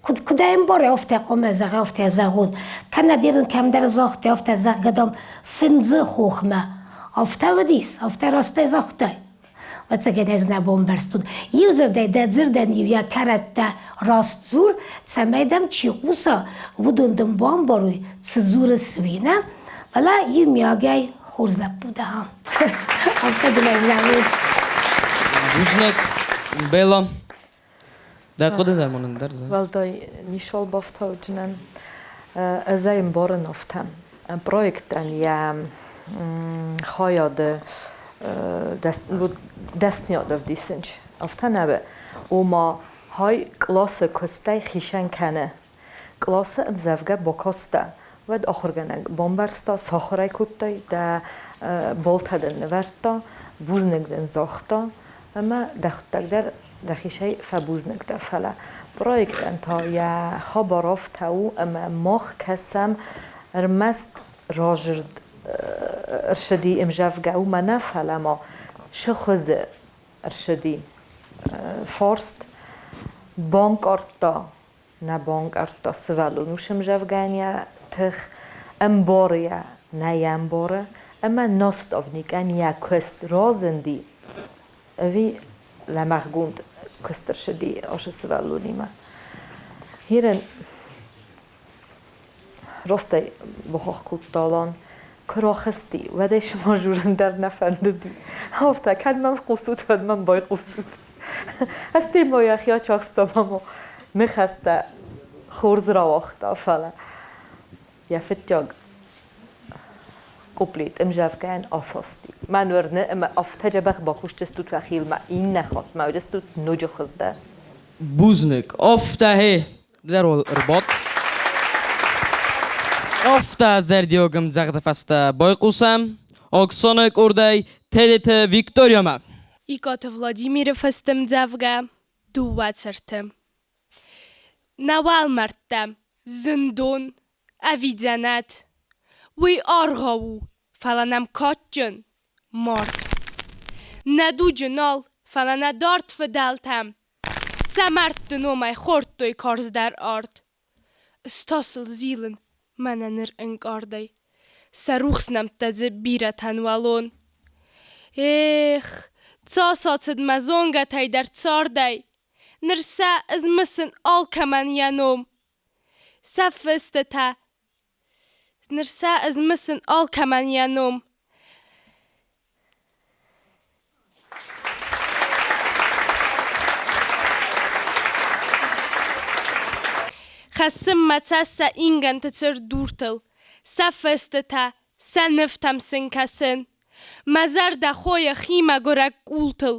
куыд, куыд ӕмбары, афтӕ хъуамӕ зӕгъа, афтӕ зӕгъон. Кӕнӕ дӕр ын кӕмдӕр загътай, афтӕ зӕгъгӕ, дам, фындзы хохмӕ. Афтӕ уыдис, афтӕ растӕй загътай. Ӕцӕгӕн ӕз нӕ бамбӕрстон. Иу дзырдӕй дӕ дзырдӕн-иу йӕ кӕрӕттӕ раст дзур, цӕмӕй дӕм чи хъуса, уыдон дын бамбарой, цы дзурыс, уый, нӕ? Фӕлӕ иумиагӕй хорз лӕппу дӕ. Афтӕ дын ӕз нӕ уыд. Бузныг, Белла. Дӕ хъуыды дӕр мын ӕндӕр зӕгъ. Уӕлдай ницуал бафтауджынӕн. Ӕз ӕй ӕмбарын афтӕ. Проектӕн йӕ хайады дӕсныйад ӕвдисынч. Афтӕ нӕ ома хай къласы куыстӕй хицӕн кӕны. Къласы ӕмдзӕвгӕ бакастӕ, уӕд ахуыргӕнӕг бамбӕрста, сахуыр ӕй кодтай, дӕ болтӕ дын нывӕрдта, бузныг дын загъта ӕмӕ дӕхуыдтӕг дӕр дӕхицӕй фӕбузныг дӕ. Фӕлӕ проектӕн та йӕ хабар афтӕ у, ӕмӕ мах кӕсӕм ӕрмӕст разырд ӕрцыди ӕмдзӕвгӕ, уымӕ нӕ, фӕлӕ ма цы хуызы ӕрцыди фарст, банкъардта нӕ банкъардта сывӕллон ус ӕмдзӕвгӕйӕн йӕ тых, ӕмбары йӕ, нӕ йӕ ӕмбары, ӕмӕ наставникӕн йӕ куыст разынди ӕви лӕмӕгъгонд куыст ӕрцыди ацы сывӕллонимӕ. Хирен ростӕй бахахх кодта Алан, куы рахызти, уӕд ӕй сымах журын дӕр нӕ фӕндыди. Афтӕ, кӕд мӕм хъусут, уӕд мӕм байхъусут. Ӕз темӕйӕ хи ачахстам ӕмӕ ныхӕстӕ хорз рауагъта, фӕлӕ йӕ фыццаг куплет ӕмзӕвгӕйӕн асасти. Мӕн уырны, ӕмӕ афтӕ дзӕбӕх бакусдзыстут уӕхиуыл иннӕ хатт ма уыдзыстут ноджы хуыздӕр. Бузныг. Афтӕ гъе, дӕр ӕрбадт. Афтӕ зӕрдиаг ӕмдзӕгъды фӕстӕ байхъусӕм Оксана къордӕй Тедеты Викториямӕ. Икъаты Владимиры фыст ӕмдзӕвгӕ «Дыууӕ цырты». Нӕ уӕлмӕрдтӕ, зындон ӕви дзӕнӕт? Уый аргъау у, фӕлӕ нӕм кадджын мард. Нӕ дуджы нал, фӕлӕ нӕ дард фыдӕлтӕм сӕ мӕрдты номӕй хордтой карздӕр арт. Ыстасыл зилын мӕнӕ ныр ӕнкъардӕй, Сӕ рухс нӕмттӕ дзы бирӕтӕн уӕлон. Эх, цас ацыд мӕ зонгӕтӕй дӕр цардӕй, Ныр сӕ ӕз мысын алкӕмӕн йӕ ном. Сӕ фыстытӕ, ныр сӕ ӕз мысын алкӕмӕн йӕ ном. Хӕссын мӕ цӕст сӕ ингӕнты цырд дуртыл, Сӕ фыстытӕ, сӕ нывтӕм сын кӕсын. Мӕ зӕрдӕ хойы химӕгуырӕг къултыл,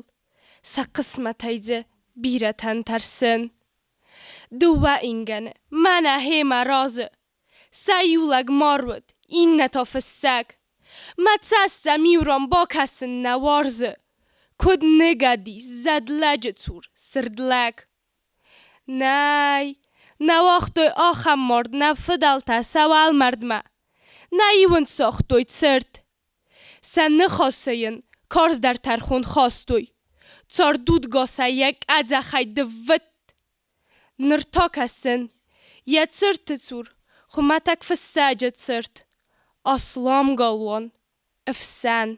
Сӕ хъысмӕтӕй дзы бирӕтӕн тӕрсын. Дыууӕ ингӕны, мӕнӕ гъемӕ разы, Сӕ иу лӕг мар уыд, иннӕ та фыссӕг. Мӕ цӕст сӕм иу ран бакӕсын нӕ уарзы. Куыд ныгӕд ис зӕд лӕджы цур сырд лӕг. Нӕй, нӕ уагътой ахӕм мард нӕ фыдӕлтӕ сӕ уӕлмӕрдмӕ. Нӕ иу ын сагътой цырт. Сӕ ныхасы йын карздӕр тӕрхон хастой. Цардудгасӕй йӕ къӕдзӕхӕй дыввытт. Ныр та кӕсын, йӕ цырты цур хуымӕтӕг фыссӕджы цырт, аслам галуан, ӕфсӕн.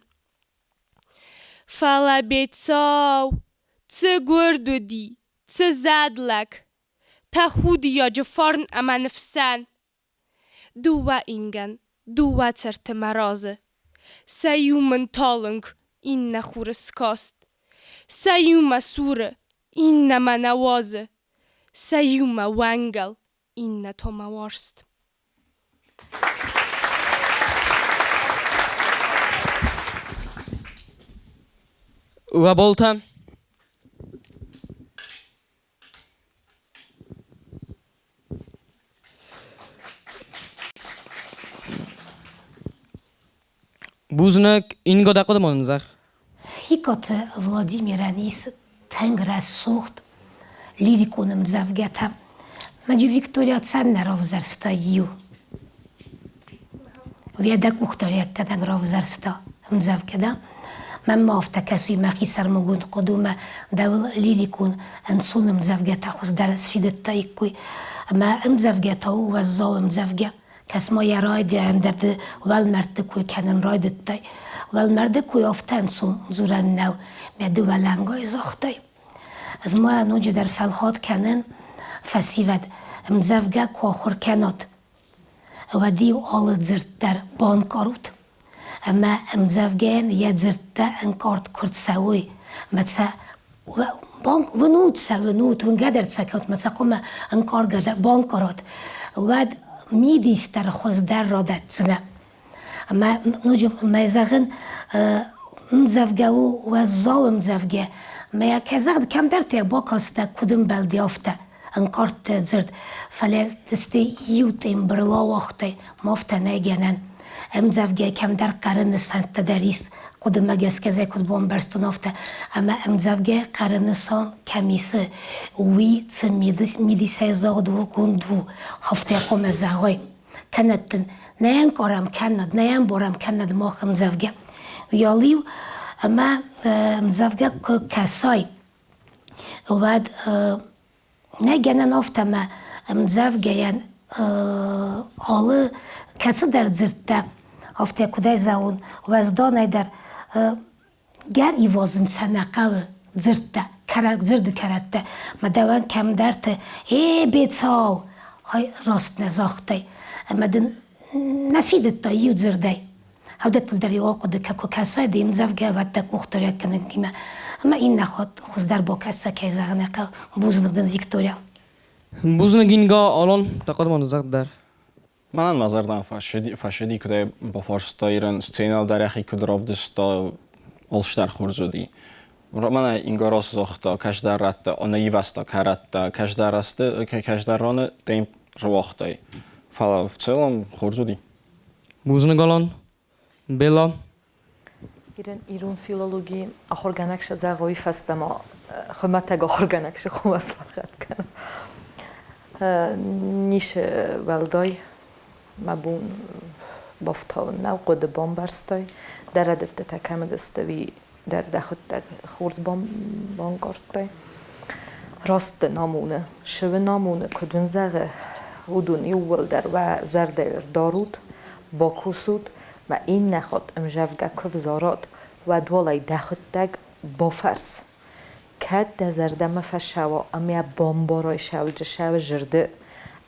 Фӕлӕ Бецау цы гуырд уыди, цы зӕд лӕг, тӕхудиаджы фарн ӕмӕ ныфсӕн. Дыууӕ ингӕн, дыууӕ цырты мӕ разы. Сӕ иу мын талынг, иннӕ хуры скаст. Сӕ иу мӕ суры, иннӕ мӕ нӕ уадзы. Сӕ иу мӕ уӕнгӕл, иннӕ та мӕ уарзт. Уӕ болтӕ? Бузныг, Инго дӕ хъуыды ма нын зӕгъ. Хикоты Владимирӕн ис тынг рӕсугъд лирикон ӕмдзӕвгӕтӕ. Мӕджы Виктория цӕннӕ равзӕрста иу. Уӕдӕ къухдариӕггӕнӕг равзӕрста ӕмдзӕвгӕ, да? Мӕнмӕ афтӕ кӕсы, мӕхи сӕрмагонд хъуыдымӕ дӕуыл лирикон ӕнцон ӕмдзӕвгӕтӕ хуыздӕр сфидыдтаиккой. Ӕмӕ ӕмдзӕвгӕ та у уӕззау ӕмдзӕвгӕ. Кӕс-ма йӕ райдиан дӕр ды уӕлмӕрдты кой кӕнын райдыдтай. Уӕлмӕрды кой афтӕ ӕнцон дзурӕн нӕу, мӕ ды уӕлӕнгай загътай. Ӕз ма ноджыдӕр фӕлхат кӕнын, фӕсивӕд, ӕмдзӕвгӕ куы ахуыр кӕнат, уӕд-иу алы дзырд дӕр банкъарут. Ӕмӕ ӕмдзӕвгӕйӕн йӕ дзырдтӕ ӕнкъард куы рцӕуой, ӕмӕ сӕ уынут сӕ, уынут, уынгӕ дӕр сӕ кӕнут, ӕмӕ сӕ хъуамӕ ӕнкъаргӕ дӕр банкъарат, уӕд мидис дӕр хуыздӕр радӕтдзынӕ. Ӕмӕ ноджы мӕ зӕгъын, ӕмдзӕвгӕ у уӕззау ӕмдзӕвгӕ. Мӕ кӕй загъд кӕмдӕрты йӕ бакастӕ, куыд ӕмбӕлди, афтӕ ӕнкъардты дзырд, фӕлӕ сты иу тембрыл ауагътай, ма афтӕ нӕй гӕнӕн. Ӕмдзӕвгӕ кӕмдӕр хъӕры нысӕнттӕ дӕр ис, хъуыдымӕ гӕсгӕ зӕй куыд бамбӕрстон, афтӕ. Ӕмӕ ӕмдзӕвгӕ хъӕры нысан кӕм исы, уый цы мидисӕй загъд у, конд у, афтӕ хъуамӕ зӕгъой. Кӕнӕд дын нӕ ӕнкъарӕм, кӕннод нӕ ӕмбарӕм, кӕннод мах ӕмдзӕвгӕ. Уыйал-иу ӕмӕ ӕмдзӕвгӕ куы кӕсай, уӕд нӕ гӕнӕн афтӕ ӕмӕ ӕмдзӕвгӕйӕн алы кӕцыдӕр дзырдтӕ афтӕ куыдӕй зӕгъон, уӕзданӕй дӕр гӕр ивазын сӕ нӕ хъӕуы дзырдтӕ, дзырды кӕрӕттӕ. Мӕ дӕуӕн кӕмдӕрты «Э, бецау!» ай раст нӕ загътай. Ӕмӕ дын нӕ фидыдта иу дзырдӕй. Уыдӕттыл дӕр-иу ахъуыды кӕ, куы кӕсай де мдзӕвгӕ, уӕд дӕ къухдариуӕггӕнӕгимӕ ӕмӕ иннӕ хатт хуыздӕр бакӕса, кӕй зӕгъын ӕй хъӕуы. Бузныг дын, Виктория. Бузныг, Инга, Алан, дӕ хъуыдымӕ ныдзӕгъд дӕр. Мӕнӕн мӕ зӕрдӕмӕ фӕсыди, куыд ӕй бафарста Ирэн, сценӕйыл дӕр йӕхи куыд равдыста, алцыдӕр хорз уыди. Мӕнӕ Инга раст загъта, кӕсдӕр рӕттӕ, ӕнӕивӕзта кӕрӕттӕ, кӕсдӕр раны темп руагътай. Фӕлӕ в целом хорз уыди. Бузныг, Алан. Бела. Ирэн ирон филологи ахуыргӕнӕг сӕ зӕгъуй фӕстӕмӕ хуымӕтӕг ахуыргӕнӕг сӕ хумӕслӕгъӕд кӕна. Ницы уӕлдай мӕ бон бафтауын нӕу, хъуыды бамбӕрстай, дӕ рӕдыдтытӕ кӕм уыдысты, уый дӕр дӕхуыдтӕг хорз банкъардтай. Раст дын амоны, сывын амоны, куыд уын зӕгъы, уыдон иууылдӕр уӕ зӕрдӕйыл дарут, бакусут, мӕ иннӕ хатт ӕмзӕвгӕ куы взарат, уӕд уал ӕй дӕхуыдтӕг бафӕрс. Кӕд дӕ зӕрдӕмӕ фӕцӕуа ӕмӕ бамбарай сӕуджы зӕрды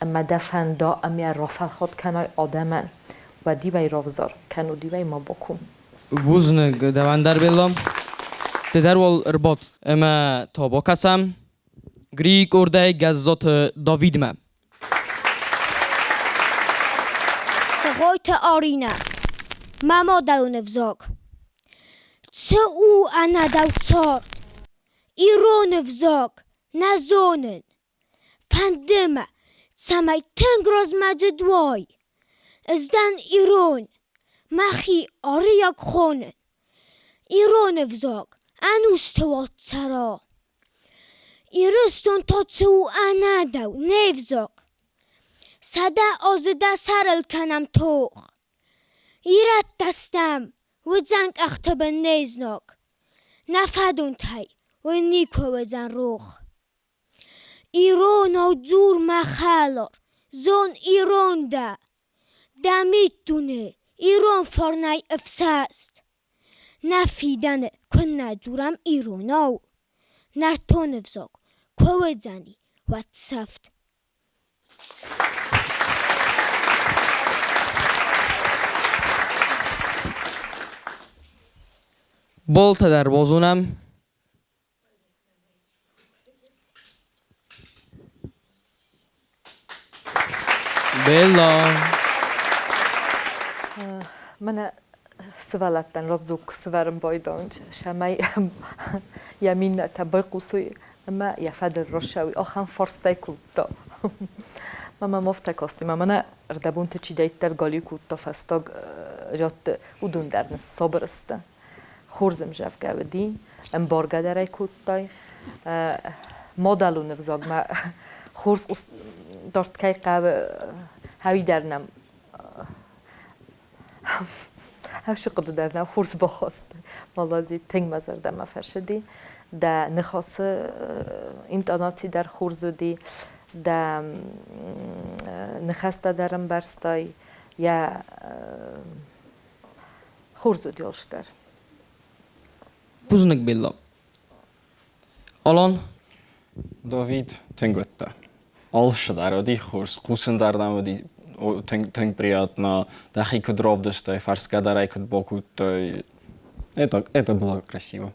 ӕмӕ дӕ фӕнда ӕмӕ рафӕлхат кӕнай адӕмӕн, уӕд-иу ӕй равзар, кӕннод-иу ӕй ма баком. Бузныг дӕуӕн дӕр, Белла. Ды дӕр уал ӕрбад ӕмӕ та бакӕсӕм Грийы къордӕй Гӕззаты Давидмӕ. Цӕгъойты Аринӕ. Мӕ мадӕлон ӕвзаг. Цы у ӕнӕдау цард? Ирон ӕвзаг нӕ зонын. Фӕнды мӕ, цӕмӕй тынг размӕдзыд уай. Ӕз дӕн ирон, мӕхи арыйаг хонын. Ирон ӕвзаг ӕнусты уӕд цӕра. Ирыстон та цы у ӕнӕдау, не взаг? 100 азы дӕ сӕрыл кӕнӕм тох. Ирӕттӕ стӕм, уыдзӕн къӕхты бын не знаг. Нӕ фӕдонтӕй уый никуы уыдзӕн рох. Иронау дзур, мӕ хӕлар, зон ирон дӕ. Дӕ миддуне ирон фарнӕй ӕфсӕст. Нӕ фидӕны куыннӕ дзурӕм иронау, Нӕртон ӕвзаг куы уыдзӕни, уӕд сӕфт. Болтӕ дӕр базонӕм. Белла. Мӕнӕ сывӕллӕттӕн раздзог сывӕрын байдайынц, цӕмӕй йӕ миннӕтӕ байхъусой ӕмӕ йӕ фӕдыл рацӕуой. Ахӕм фарстӕй кодта. Мӕ мӕм афтӕ касти, мӕ мӕнӕ ӕрдӕбонты чидӕриддӕр галиу кодта фӕстаг рӕтты, уыдон дӕр ныссабыр сты. Хорз ӕмзӕвгӕ уыди, ӕмбаргӕ дӕр ӕй кодтай. Мадӕлон ӕвзагмӕ хорз дард кӕй хъӕуы, уый дӕр нӕм Ӕхсы хъуыды дӕр нӕ хорз бахаста. Молодец, тынг мӕ зӕрдӕмӕ фӕцыди. Дӕ ныхасы интонаци дӕр хорз уыди, дӕ ныхӕстӕ дӕр ӕмбӕрстай, йӕ хорз уыди алцыдӕр. Бузныг, Белла. Алан? Давид тынг уыдта. Алцыдӕр уыди хорз, хъусын дӕр нӕм уыди тынг, тынг приятно. Дӕхи куыд равдыстай, фӕрсгӕ дӕр ӕй куыд бакодтай. Это было красиво.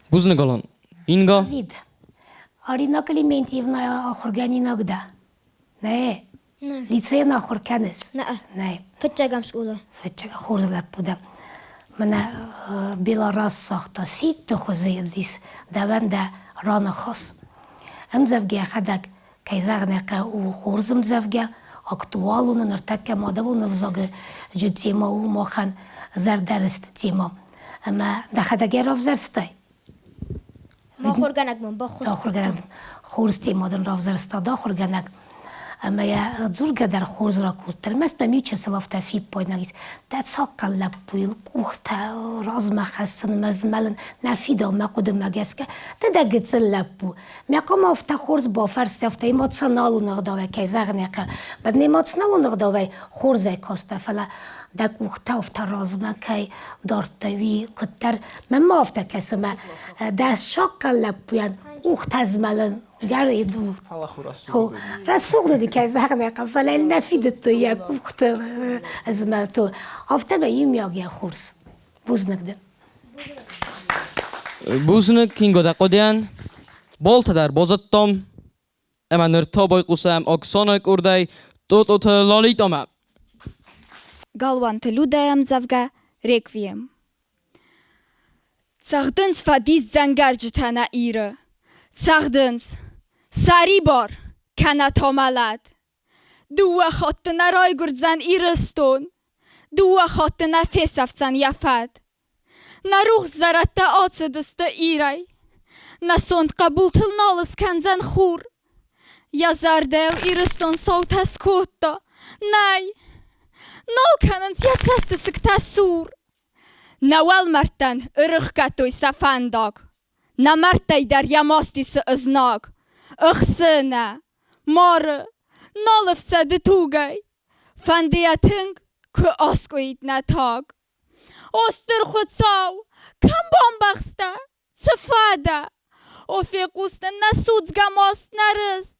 Бузныг, Алан. Инга? Давид, Арина Клементьевна ахуыргӕнинаг дӕ? Нӕ. Лицейы ахуыр кӕныс? Нӕ. Нӕ. Фыццӕгӕм скъола. Фыццаг хорз лӕппу дӕ. Мӕнӕ Белораз цагъта сидты хуызы ис дӕуӕн дӕ раныхас. Ӕмдзӕвгӕ йӕхӕдӕг, кӕй зӕгъын ӕй хъӕуы, у хорз ӕмдзӕвгӕ, актуалон у, ныртӕккӕ мадӕлон ӕвзаджы темӕ у махӕн зӕрдӕрыст темӕ. Ӕмӕ дӕхӕдӕг ӕй равзӕрстай? Ахуыргӕнӕг мын баххуыс кодта. Хорз темӕ дын равзӕрста дӕ ахуыргӕнӕг. Ӕмӕ йӕ дзургӕ дӕр хорз ракодта. Ӕрмӕст мӕм иу чысыл афтӕ фиппайнаг ис. Дӕ цахъхъӕн лӕппуйыл къухтӕ размӕ хӕссын ӕмӕ змӕлын нӕ фидауы мӕ хъуыдымӕ гӕсгӕ. Ды дӕ гыццыл лӕппу. Мӕ хъуамӕ афтӕ хорз бафӕрсти, афтӕ эмоционалон ӕгъдауӕй кӕй зӕгъын ӕй хъӕуы. Эмоционалон ӕгъдауӕй хорзӕй кастӕ, фӕлӕ дӕ къухтӕ афтӕ размӕ кӕй дардтай, уый куыддӕр мӕнмӕ афтӕ кӕсы, мӕ дӕ сахъхъӕн лӕппуйӕн къухтӕ змӕлын. Рӕсугъд уыди, кӕй зӕгъын ӕй хъӕуы, фӕлӕ йын нӕ фидыдтой йӕ къухты змӕлд. Афтӕмӕй иумиаг йӕ хорз. Бузныг дын. Бузныг Кинго дӕ хъуыдыйӕн. Болтӕ дӕр базыдтам, ӕмӕ ныр та байхъусӕм Оксанӕ къордӕй Тъотъоты Лолитъамӕ. Галуанты Людӕйы ӕмдзӕвгӕ «Реквием». Цӕгъдынц фӕдис дзӕнгӕрджытӕ нӕ Иры. Цӕгъдынц. Сӕрибар, кӕнӕ та мӕлӕт. Дыууӕ хатты нӕ райгуырдзӕн Ирыстон. Дыууӕ хатты нӕ фесӕфдзӕн йӕ фӕд. Нӕ рухс зӕрӕдтӕ ацыдысты Ирӕй. Нӕ сонт хъӕбултыл нал ыскӕндзӕн хур. Йӕ зӕрдӕйыл Ирыстон саутӕ скодта. Нӕй, нал кӕнынц йӕ цӕстысыгтӕ сур. Нӕ уӕлмӕрдтӕн ӕрыхгӕдтой сӕ фӕндаг. Нӕ мӕрдтӕй дӕр йӕ маст исы ызнаг. Ӕхсы нӕ, мары, нал ӕфсӕды тугӕй. Фӕнды йӕ тынг, куы аскъуыид нӕ таг. О Стыр Хуыцау, кӕм бамбӕхстӕ, цы фӕдӕ? О, фехъус нын нӕ судзгӕ маст, нӕ рыст.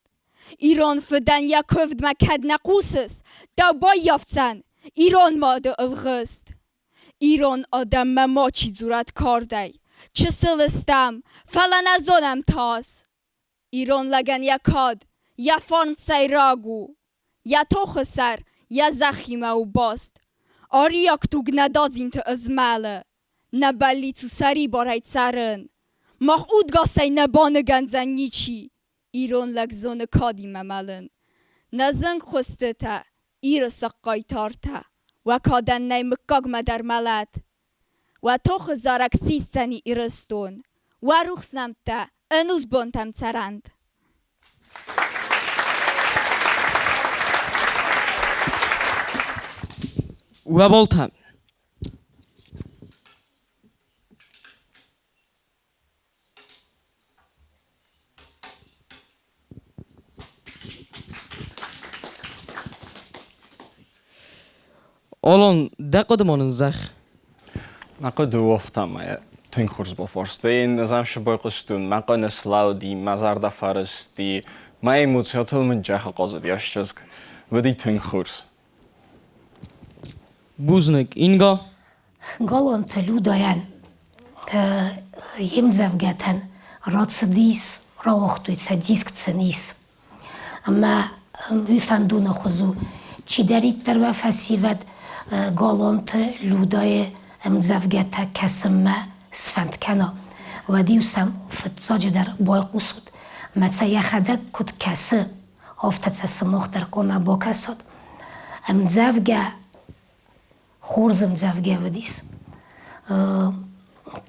Ирон фыдӕн йӕ куывдмӕ кӕд нӕ хъусыс, дӕу баййафдзӕн ирон мады ӕлгъыст. Ирон адӕммӕ мачи дзурӕд кардӕй, чысыл ыстӕм, фӕлӕ нӕ зонӕм тас. Ирон лӕгӕн йӕ кад, йӕ фарн сӕйраг у, йӕ тохы сӕр йӕ зӕххимӕ у баст. Ариаг туг нӕ дадзинты ызмӕлы, нӕ бӕллиц у сӕрибарӕй цӕрын. Мах удгасӕй нӕ баныгӕндзӕн ничи, ирон лӕг зоны кадимӕ мӕлын. Нӕ зынгхуыстытӕ, Иры сахъхъайтартӕ, уӕ кадӕн нӕй мыггагмӕ дӕр мӕлӕт. Уӕ тохы зарӕг сисдзӕни Ирыстон, уӕ рухс нӕмттӕ ӕнусбонтӕм цӕрӕнт! Уӕ болтӕ! Олон, дӕ хъуыды ма нын зӕгъ. Мӕ хъуыды у афтӕ, ӕмӕ тынг хорз бафарстай. Ӕз ӕм сбайхъуыстон, мӕ хъӕны слӕуди, мӕ зӕрдӕ фӕрысти, мӕ эмоциятыл мын джахы хъазыди ас чызг. Уыди тынг хорз. Бузныг, Инга. Галуанты Людӕйӕн йе мдзӕвгӕтӕн рацыдис, рауагътой сӕ диск сын ис. Ӕмӕ уый фӕндоны хуыз у, чидӕриддӕр уӕ фӕсивӕд Галуанты Людӕйы ӕмдзӕвгӕтӕ кӕсынмӕ сфӕнд кӕна, уӕд-иу сӕм фыццаджыдӕр байхъусут, мӕ сӕ йӕхӕдӕг куыд кӕсы, афтӕ сӕ сымах дӕр хъуамӕ бакӕсат. Ӕмдзӕвгӕ хорз ӕмдзӕвгӕ уыдис.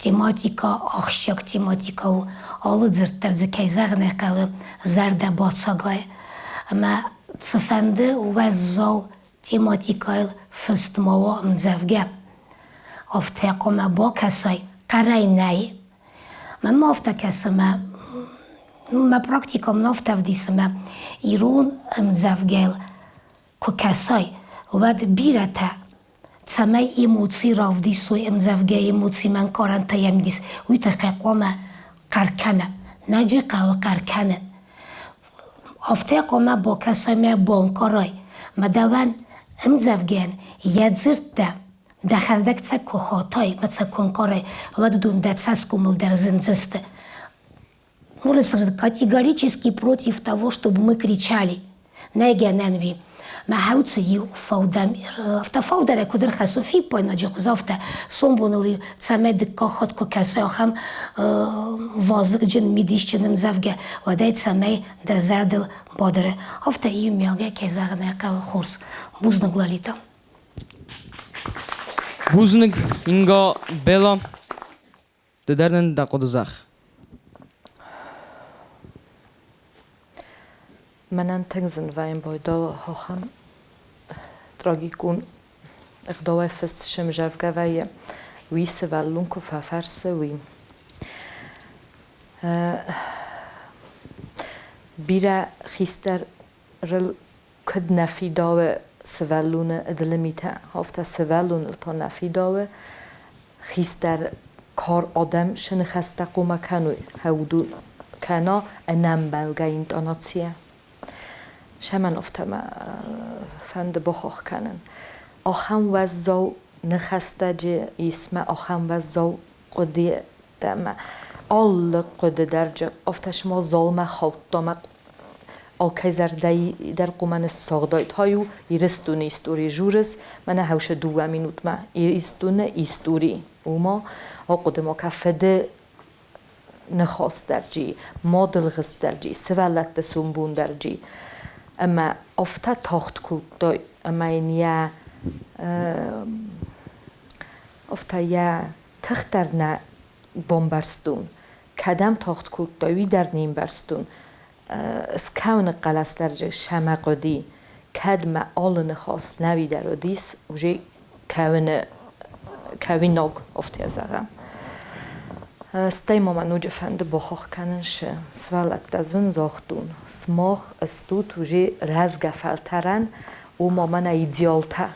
Тематикӕ ахсджиаг тематикӕ у. Алы дзырд дӕр дзы, кӕй зӕгъын ӕй хъӕуы, зӕрдӕ бацагайы. Ӕмӕ цыфӕнды уӕззау тематикӕйыл фыст ма уа ӕмдзӕвгӕ, афтӕ хъуамӕ бакӕсай, хъӕрӕй нӕй. Мӕнмӕ афтӕ кӕсы, мӕ мӕ практикӕ мын афтӕ ӕвдисы, мӕ ирон ӕмдзӕвгӕйыл куы кӕсай, уӕд бирӕтӕ, цӕмӕй эмоци равдисой, ӕмдзӕвгӕ эмоцимӕ ӕнкъарӕнтӕ йӕм ис, уый тыххӕй хъуамӕ хъӕр кӕна. Нӕджы хъӕуы хъӕр кӕнын. Афтӕ хъуамӕ бакӕсай мӕ банкъарай, мӕ дӕуӕн ӕмдзӕвгӕйӕн йӕ дзырдтӕ дӕхӕдӕг цӕ куы хатай мӕ цӕ куы ӕнкъарай, уӕд уыдон дӕ цӕсгомыл дӕр зындзысты. Можно сказать, категорически против того, чтобы мы кричали. Нӕй гӕнӕн уи. Мӕ хӕуцы иу фӕудӕм, афтӕ фӕудӕрӕй куыд ӕрхӕссы фиппайнаджы хуыз, афтӕ сомбоныл-иу цӕмӕй дыккаг хатт куы кӕсай ахӕм вазыгджын, мидисджын ӕмдзӕвгӕ, уӕд ӕй цӕмӕй дӕ зӕрдыл бадары. Афтӕ иумиагӕй, кӕй зӕгъын ӕй хъӕуы, хорз. Бузныг, Лолита. Бузныг, Инга, Бела. Ды дӕр нын дӕ хъуыды зӕгъ. Мӕнӕн тынг зын вӕййы байдауы ахӕм трагикон ӕгъдауӕй фыст сӕмзӕвгӕ вӕййы, уый сывӕллон куы фӕфӕрсы, уый. Бирӕ хистӕрыл куыд нӕ фидауы сывӕллоны ӕдылы митӕ, афтӕ сывӕллоныл та нӕ фидауы хистӕр кар адӕм сӕ ныхӕстӕ хъуамӕ кӕной, хӕуду. Кӕна ӕнӕмбӕлгӕ интонацийӕ. Сӕмӕн афтӕ мӕ фӕнды бахахх кӕнын. Ахӕм уӕззау ныхӕстӕджы ис мӕ ахӕм уӕззау хъуыдытӕ мӕ алы хъуыды дӕр афтӕ цыма залмӕ хаудта мӕ алкӕй зӕрдӕйы дӕр хъуамӕ ныссагъдаид. Хай у Ирыстоны истори журыс, мӕнӕ хӕусы дыууӕ минутмӕ Ирыстоны истори. Уымӕ ахъуыды ма кӕ фыды ныхасдӕрджи, мадылгъыстдӕрджи, сывӕллӕтты сомбондӕрджи. Ӕмӕ афтӕ тагъд кодтой, ӕмӕ йын йӕ афтӕ йӕ тых дӕр нӕ бамбӕрстон. Кӕдӕм тагъд кодтой, уый дӕр не мбӕрстон. Скӕуыны хъӕлӕс дӕр сӕмӕ хъуыди. Кӕд мӕ алы ныхас нӕуи дӕр уыдис, уже кӕуыны кӕуинаг, афтӕ зӕгъӕм. Стӕй ма мӕ ноджы фӕнды бахахх кӕнын шы сывӕллӕттӕ зын загътон, сымах стут уже рӕзгӕ фӕлтӕрӕн, ома мӕнӕ идеалтӕ.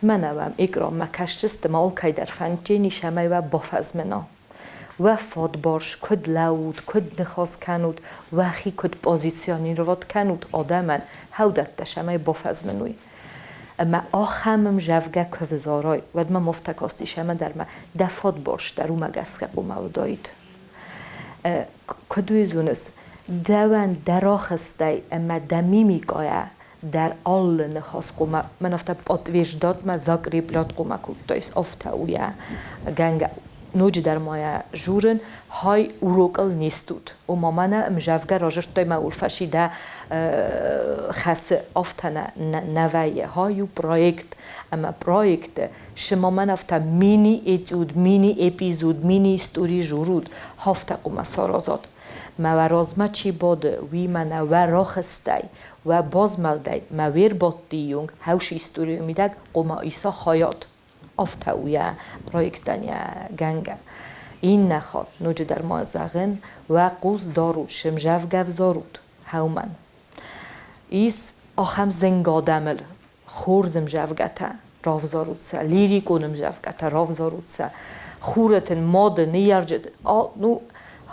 Мӕнӕ уӕм экранмӕ кӕсдзысты ма алкӕй дӕр фӕндджени, цӕмӕй уӕ бафӕзмына. Уӕ фадбарс куыд лӕуут, куыд ныхас кӕнут, уӕхи куыд позиционировать кӕнут адӕмӕн, хӕудӕттӕ цӕмӕй бафӕзмынуй. Ӕмӕ ахӕм ӕмзӕвгӕ куы взарай, уӕд мӕм афтӕ кастис ӕмӕ дӕр мӕ дӕ фадбарс дӕр уымӕ гӕсгӕ хъуамӕ уыдаид. Куыд уый зоныс, дӕуӕн дӕ рахызтӕй ӕмӕ дӕ мимикӕйӕ дӕр алы ныхас хъуамӕ мӕн афтӕ подтверждать мӕ закреплять хъуамӕ кодтаис, афтӕ у йӕ гӕнгӕ. Ноджыдӕр ма йӕ журын, хай урокыл не стут. Ома мӕнӕ ӕмзӕвгӕ разырдтай мӕ улфӕси дӕ хӕсы афтӕ нӕ вӕййы. Хай у проект ӕмӕ проекты сыма мӕн афтӕ мини-этюд, мини-эпизод, мини-истори журут, афтӕ хъуамӕ саразат. Мӕ уӕ размӕ чи бады, уый мӕнӕ уӕ рахызтӕй, уӕ базмӕлдӕй мӕ уе рбадтийонг хӕус историйы мидӕг хъуамӕ иса хайад. Афтӕ у йӕ проектӕн йӕ гӕнгӕ. Иннӕ хатт ноджыдӕр ма зӕгъын, уӕ хъус дарут, сымзӕвгӕ взарут хӕумӕн. Ис ахӕм зынг адӕмыл хорз ӕмзӕвгӕтӕ равзарут сӕ, лирикон ӕмзӕвгӕтӕ равзарут сӕ, хуры мады, ныййарджыты. Ну,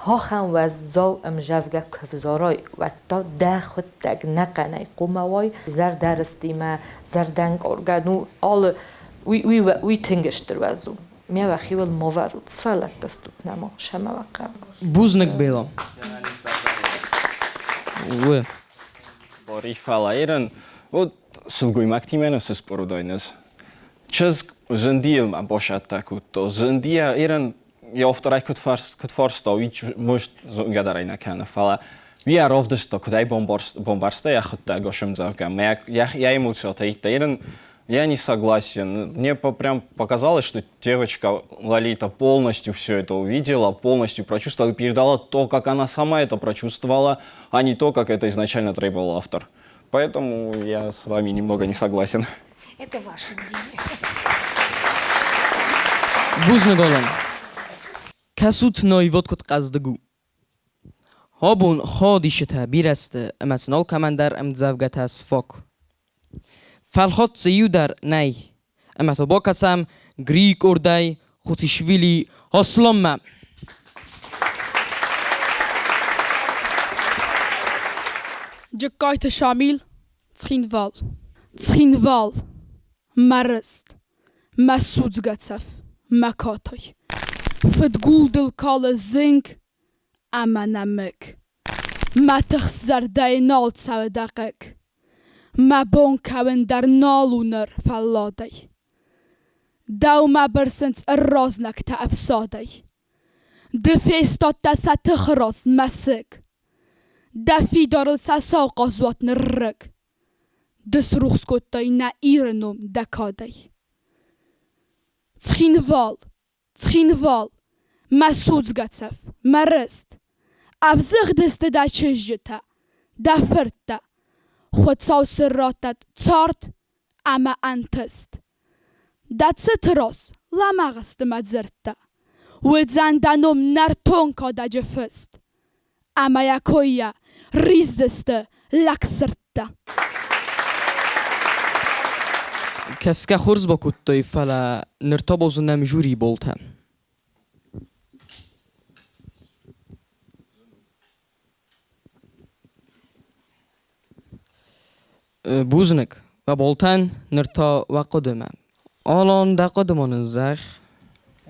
ахӕм уӕззау ӕмзӕвгӕ куы взарай, уӕд та дӕхуыдтӕг нӕхъӕнӕй хъуамӕ уай зӕрдӕрыстимӕ, зӕрдӕнкъаргӕ, ну, алы уый, уый, уый тынг стыр уӕз у. Ме уӕхиуыл ма вӕрут, сывӕллӕттӕ стут нӕма, сӕмӕ уӕ хъӕуы. Бузныг, Бела. У. Бори фӕлӕ вот сылгоймӕгтимӕ нӕ сыспъырудайнӕс. Чызг зындийыл мӕ басӕттӕ кодта. Зындийӕ Иран йӕ авторӕй куыд фарста, уый может зонгӕ дӕр ӕй нӕ кӕны, фӕлӕ уый ӕрӕвдыста, куыд ӕй бамбӕрста йӕхуыдтӕг ӕсӕмдзӕвгӕ. Йӕ эмоциятӕ идта. Иран я не согласен. Мне прям показалось, что девочка Лолита полностью все это увидела, полностью прочувствовала и передала то, как она сама это прочувствовала, а не то, как это изначально требовал автор. Поэтому я с вами немного не согласен. Это ваше мнение. Бузныг, Алан. Кӕсут, нӕ ивгъуыд куыд хъӕздыг у. Абон хадисджытӕ бирӕ сты ӕмӕ сын алкӕмӕн дӕр ӕмдзӕвгӕтӕ сфаг. Фӕлхатт дзы иу дӕр нӕй, ӕмӕ та бакӕсӕм Грийы къордӕй Хуцишвили Асланмӕ. Джыккайты Шамил, Цхинвал. Цхинвал, мӕ рыст, мӕ судзгӕ цӕф, мӕ катай. Фыдгул дыл калы зынг ӕмӕ нӕмыг. Мӕ тыхст зӕрдӕйы нал цӕуы дӕ хъыг. Мӕ бон кӕуын дӕр нал у ныр фӕлладӕй. Дӕумӕ бырсынц ӕрразнӕгтӕ ӕфсадӕй. Ды фестадтӕ сӕ тыхы раз мӕсыг. Дӕ фидарыл сӕ сау хъазуат ныррыг. Ды срухс кодтай нӕ Иры ном дӕ кадӕй. Цхинвал, Цхинвал, мӕ судзгӕ цӕф, мӕ рыст. Ӕвзыгъдысты дӕ чызджытӕ, дӕ фырттӕ. Хуыцау сын раттӕд цард ӕмӕ ӕнтыст. Дӕ цыты раз лӕмӕгъ сты мӕ дзырдтӕ. Уыдзӕн дӕ ном нӕртон кадӕджы фыст. Ӕмӕ йӕ коййӕ риздзысты лӕгсырдтӕ. Кӕсгӕ хорз бакодтой, фӕлӕ ныр та базонӕм жюрийы баллтӕ. Бузныг, уӕ болтӕн, ныр та уӕ хъуыдымӕ. Алан, дӕ хъуыды ма нын зӕгъ.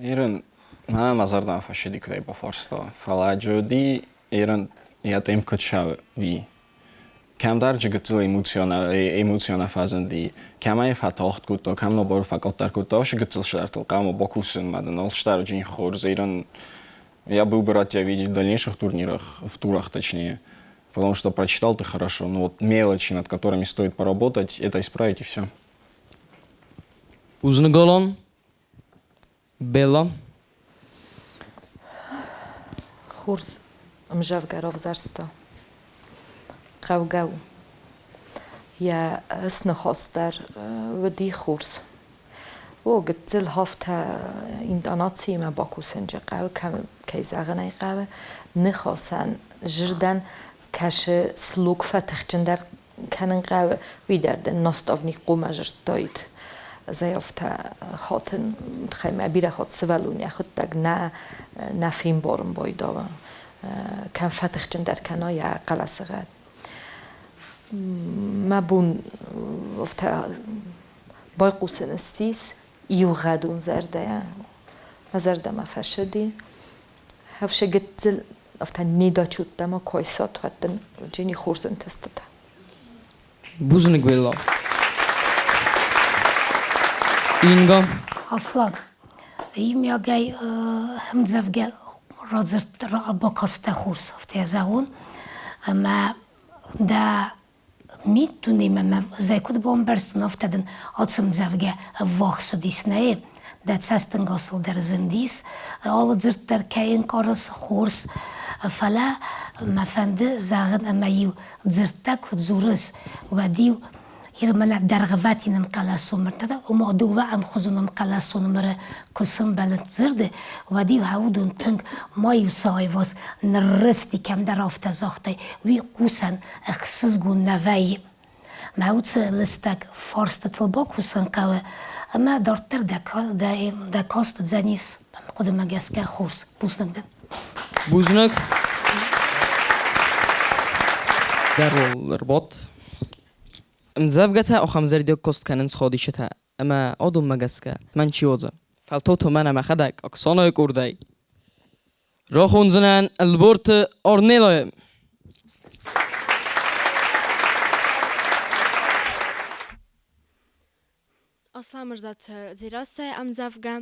Ирын, мӕнӕн мӕ зӕрдӕмӕ фӕсиди, куыд ӕй бафарста, фӕлӕ Джоди Ирын йӕ темп куыд сӕуи. Кӕмдӕр гыццыл эмоцион фӕзынди, кӕмӕй фӕтагъд кодта, кӕм нобор фӕкъаддӕр кодта, уыцы гыццыл сӕртыл хъуамӕ бакусын, мӕ дын алчидӕр хорз Ирын. Я был бы рад тебя видеть в дальнейших турнирах, в турах точнее, потому что прочитал ты хорошо, но вот мелочи, над которыми стоит поработать, это исправить и все. Бузныг, Алан. Белла. Хорз ӕмдзӕвгӕ равзӕрста. Хъӕугӕ у. Йӕ сныхас дӕр уыди хорз. О, гыццыл афтӕ интонациимӕ бакусынджы хъӕуы, кӕй зӕгъын ӕй хъӕуы, ныхасӕн зырдӕн кӕсы слог фӕтыхджындӕр кӕнын хъӕуы, уый дӕр дын наставник хъуамӕ зыдтаид. Зӕй афтӕ хатын, тыххӕй мӕ бирӕ хатт сывӕллон йӕхуыдтӕг нӕ, нӕ фембарын байдауы, кӕм фӕтыхджындӕр кӕна йӕ хъӕлӕсы гъӕд. Мӕ бон афтӕ байхъусын ссис иугъӕдон зӕрдӕйӕ. Мӕ зӕрдӕмӕ фӕсыди. Хӕфсы гыццыл афтӕ недочеттӕ ма койсот уӕддын джини хорз ӕнтыстытӕ. Бузныг, Белла. Инга. Аслан, иумиагӕй ӕмдзӕвгӕ радзырд бакастӕ хорз, афтӕ зӕгъон, ӕмӕ дӕ миддунемӕ мӕ зӕй куыд бамбӕрстон, афтӕ дын ацы ӕмдзӕвгӕ ӕввахс уыдис, нӕ? Дӕ цӕстӕнгасыл дӕр зындис, алы дзырд дӕр кӕй ӕнкъарыс, хорз. Фӕлӕ мӕ фӕнды зӕгъын ӕмӕ-иу дзырдтӕ куы дзурыс, уӕд-иу Мӕнӕ дӕргъвӕтин ӕмхъӕлӕсон мыртӕ, ома дыууӕ ӕмхуызон ӕмхъӕлӕсон мыры куы сӕмбӕлынц дзырды, уӕд-иу уыдон тынг ма-иу сӕ аиваз ныррызти, кӕмдӕр афтӕ загътай, уый хъусӕн ӕхсызгон нӕ вӕййы. Мӕ уыцы лыстӕг фарстытыл бакусын хъӕуы, ӕмӕ дарддӕр дӕ каст уыдзӕнис, хъуыдымӕ гӕсгӕ, хорз. Бузныг дын. Бузныг. Дӕр ӕрбадт. Ӕмдзӕвгӕтӕ ахӕм зӕрдиаг куыст кӕнынц ходисытӕ, ӕмӕ адонмӕ гӕсгӕ мӕн чи уодзӕн? Фӕлтау то мӕнӕ мӕхӕдӕг Оксанайы къордӕй рахондзынӕн Ӕлборты Арнелайы. Аслӕмырзаты Дзерассӕйы ӕмдзӕвгӕ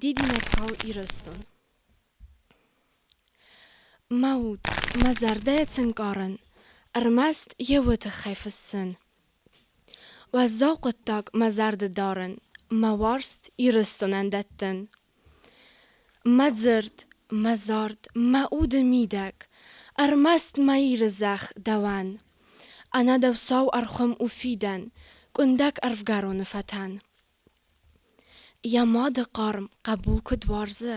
«Дидинӕг кал Ирыстон». Мӕ уд, мӕ зӕрдӕйы цы нкъарын, ӕрмӕст еуы тыххӕй фыссын. Уӕззау хъуыддаг мӕ зӕрды дарын, мӕ уарзт Ирыстонӕн дӕттын. Мӕ дзырд, мӕ зард, мӕ уды мидӕг, ӕрмӕст мӕ Иры зӕхх дӕуӕн. Ӕнӕ дӕу сау ӕрхуым у фидӕн, къуындӕг ӕрвгӕроны фӕтӕн. Йӕ мады хъарм хъӕбул куыд уарзы,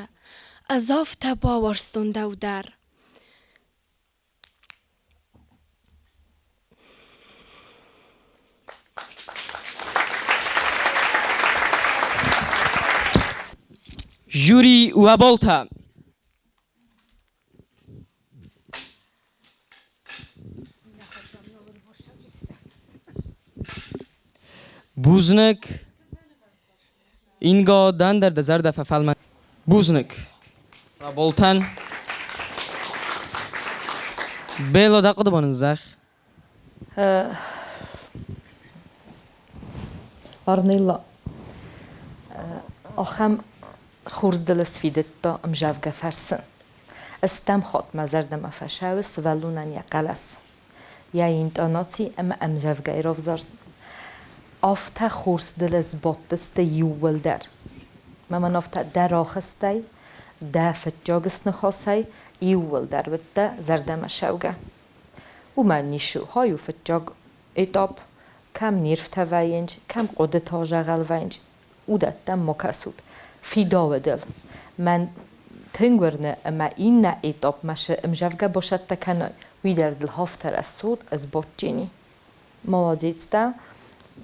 ӕз афтӕ бауарзтон дӕу дӕр. Жюри уӕ болтӕ! Бузныг. Инга, дӕн дӕр дӕ зӕрдӕ фӕфӕлмӕн. Бузныг. Болтӕн. Бело, дӕ хъуыды ма нын зӕгъ. Арнелла, ахӕм хорз дыл сфидыдта ӕмзӕвгӕ фӕрцы. Стӕм хатт мӕ зӕрдӕмӕ фӕсӕуы сывӕллонӕн йӕ хъӕлӕс, йӕ интонаци ӕмӕ ӕмдзӕвгӕйы равзӕрст. Афтӕ хорз дыл сбадтысты иууылдӕр. Мӕ мын афтӕ дӕ рахызтӕй, дӕ фыццаг сныхасӕй иууылдӕр уыдтӕ зӕрдӕмӕ сӕугӕ. Уымӕн ницы у, хай у фыццаг этап, кӕм нервтӕ вӕййынц, кӕм хъуыдытӕ азӕгъӕл вӕййынц, уыдӕттӕм ма кӕсут. Фидауы дыл. Мӕн тынг уырны, ӕмӕ иннӕ этапмӕ цы ӕмзӕвгӕ басӕттӕ кӕнай, уый дӕр дыл афтӕ рӕсугъд ӕзбадджини. Молодец дӕ,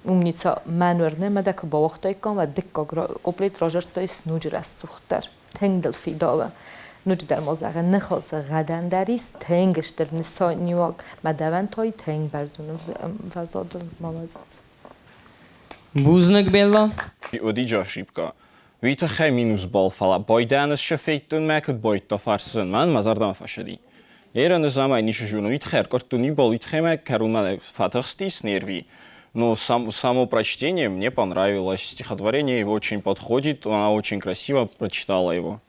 умница, мӕн уырны, мӕ дӕ куы бауагътаиккам, уӕд дыккаг куплет разардтай ноджы рӕсугъддӕр. Тынг дыл фидауы. Ноджыдӕр ма зӕгъын, ныхасы гъӕдӕн дӕр ис тынг стыр нысаниуӕг, мӕ дӕуӕн та тынг бӕрзонд ӕмвӕзадыл молодец. Бузныг, Белла. Уыди ошибка. Уый тыххӕй минус балл, фӕлӕ байдайӕны сӕ федтон мӕ куыд байдта фӕрсын, мӕн мӕ зӕрдӕмӕ фӕцыди. Ерын ӕз амӕй ницы зонын, уый тыххӕй ӕркъуырдтон иу балл, уый тыххӕй мӕ кӕронмӕ фӕтыхстис нерви. Но само прочтение мне понравилось, стихотворение его очень подходит, она очень красиво прочитала его.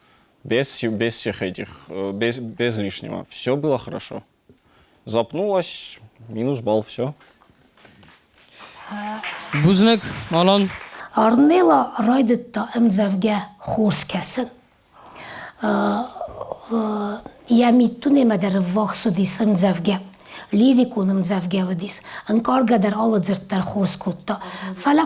Без всех этих, без лишнего. Все было хорошо. Запнулась, минус балл, все. Бузныг, Алан. Арнела райдыдта ӕмдзӕвгӕ хорз кӕсын. Йӕ миддунемӕ дӕр ӕввахс уыдис ӕмдзӕвгӕ. Лирикон ӕмдзӕвгӕ уыдис. Ӕнкъаргӕ дӕр алы дзырд дӕр хорз кодта. Фӕлӕ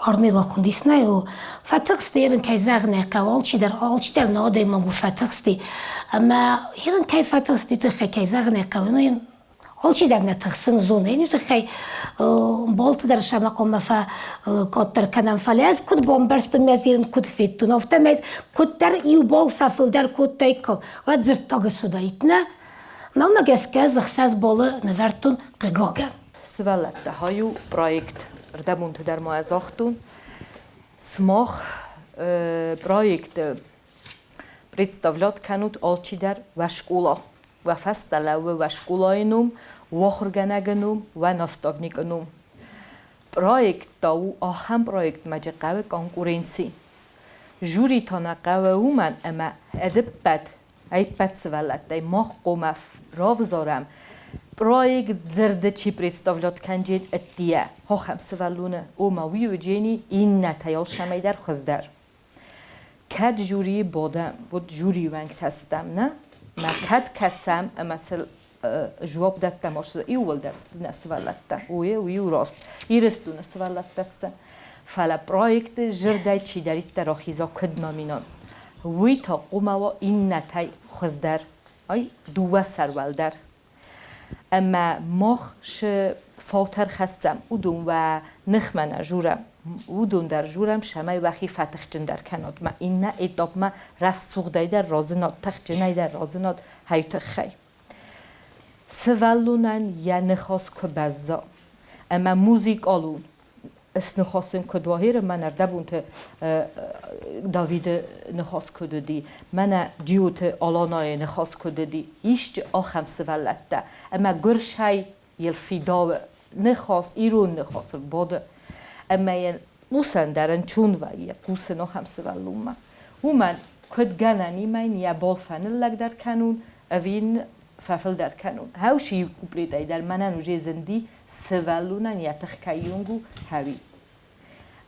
Арнела хуындис нӕ у. Фӕтыхст ерын кӕй зӕгъын ӕй хъӕуы, алчидӕр, алчидӕр нӕ адӕймаг у фӕтыхсти. Ӕмӕ ерын кӕй фӕтыхст, уый тыххӕй кӕй зӕгъын ӕй хъӕуы, ну, алчидӕр нӕ тыхсын зоны. Уый тыххӕй балты дӕр сӕмӕ хъуамӕ фӕкъаддӕр кӕнӕм. Фӕлӕ ӕз куыд бамбӕрстон, мӕ зерын куыд федтон, афтӕмӕй куыддӕр иу бал фӕфылдӕр кодтаиккам, уӕд дзырддаг суыдаид нӕ. Мӕнмӕ гӕсгӕ ӕз 6 балы нывӕрдтон хъыгагӕн. Сывӕллӕттӕ хаю проект рдӕбонты дӕр ма загътон. Сымах проекты представлять кӕнут алчидӕр уӕ скъола. Уӕ фӕстӕ лӕууы уӕ скъолайы ном, уӕ ахуыргӕнӕгы ном, уӕ наставникы ном. Проект та у ахӕм проект, мӕ хъӕуы конкуренци. Жюри та нӕ хъӕуы уымӕн, ӕмӕ ӕдыппӕт ӕппӕт сывӕллӕттӕй мах хъуамӕ равзарӕм проект дзырды чи представлять кӕнджен ӕддийӕ ахӕм сывӕллоны, ома уый уыджени иннӕтӕй алцӕмӕй дӕр хуыздӕр. Кӕд жюрийы бодӕм, уыд жюрийы уӕнгтӕ стӕм, нӕ? Мӕ кӕд кӕсӕм ӕмӕ сыл жуапп дӕттӕм иууылдӕр нӕ сывӕллӕттӕ. Уый уый у раст. Ирыстоны сывӕллӕттӕ сты. Фӕлӕ проекты зӕрдӕй чидӕриддӕр ахиза куыд номинант, уый та хъуамӕ уа иннӕтӕй хуыздӕр, ай дыууӕ сӕр уӕлдӕр. Ӕмӕ мах шы фӕлтӕр хӕссӕм, уыдон уӕ ныхмӕ нӕ журӕм, уыдон дӕр журӕм, цӕмӕй уӕхи фӕтыхджындӕр кӕнат мӕ иннӕ этапмӕ рӕсугъдӕй дӕр разынат, тыхджынӕй дӕр разынат хай тыххӕй. Сывӕллонӕн йӕ ныхас куы бӕзза ӕмӕ музыкалон сныхасын куыд уа, мӕнӕ ӕрдӕбонты Давиды ныхас куыд уыди, мӕнӕ Джиоты Аланайы ныхас куыд уыди, исчи ахӕм сывӕллӕттӕ ӕмӕ гуырсӕй йыл фидауы ныхас, ирон ныхасыл бады ӕмӕ йын хъусӕн дӕр ӕнцон вӕййы хъусын ахӕм сывӕллонмӕ. Уымӕн куыд гӕнӕн имӕ йын йӕ бол фӕныллӕгдӕр кӕнун ӕви йын фӕфылдӕр кӕнун. Хӕуси иу куплетӕй дӕр мӕнӕн уже зынди сывӕллонӕн йӕ тых кӕйонг у, хӕуи.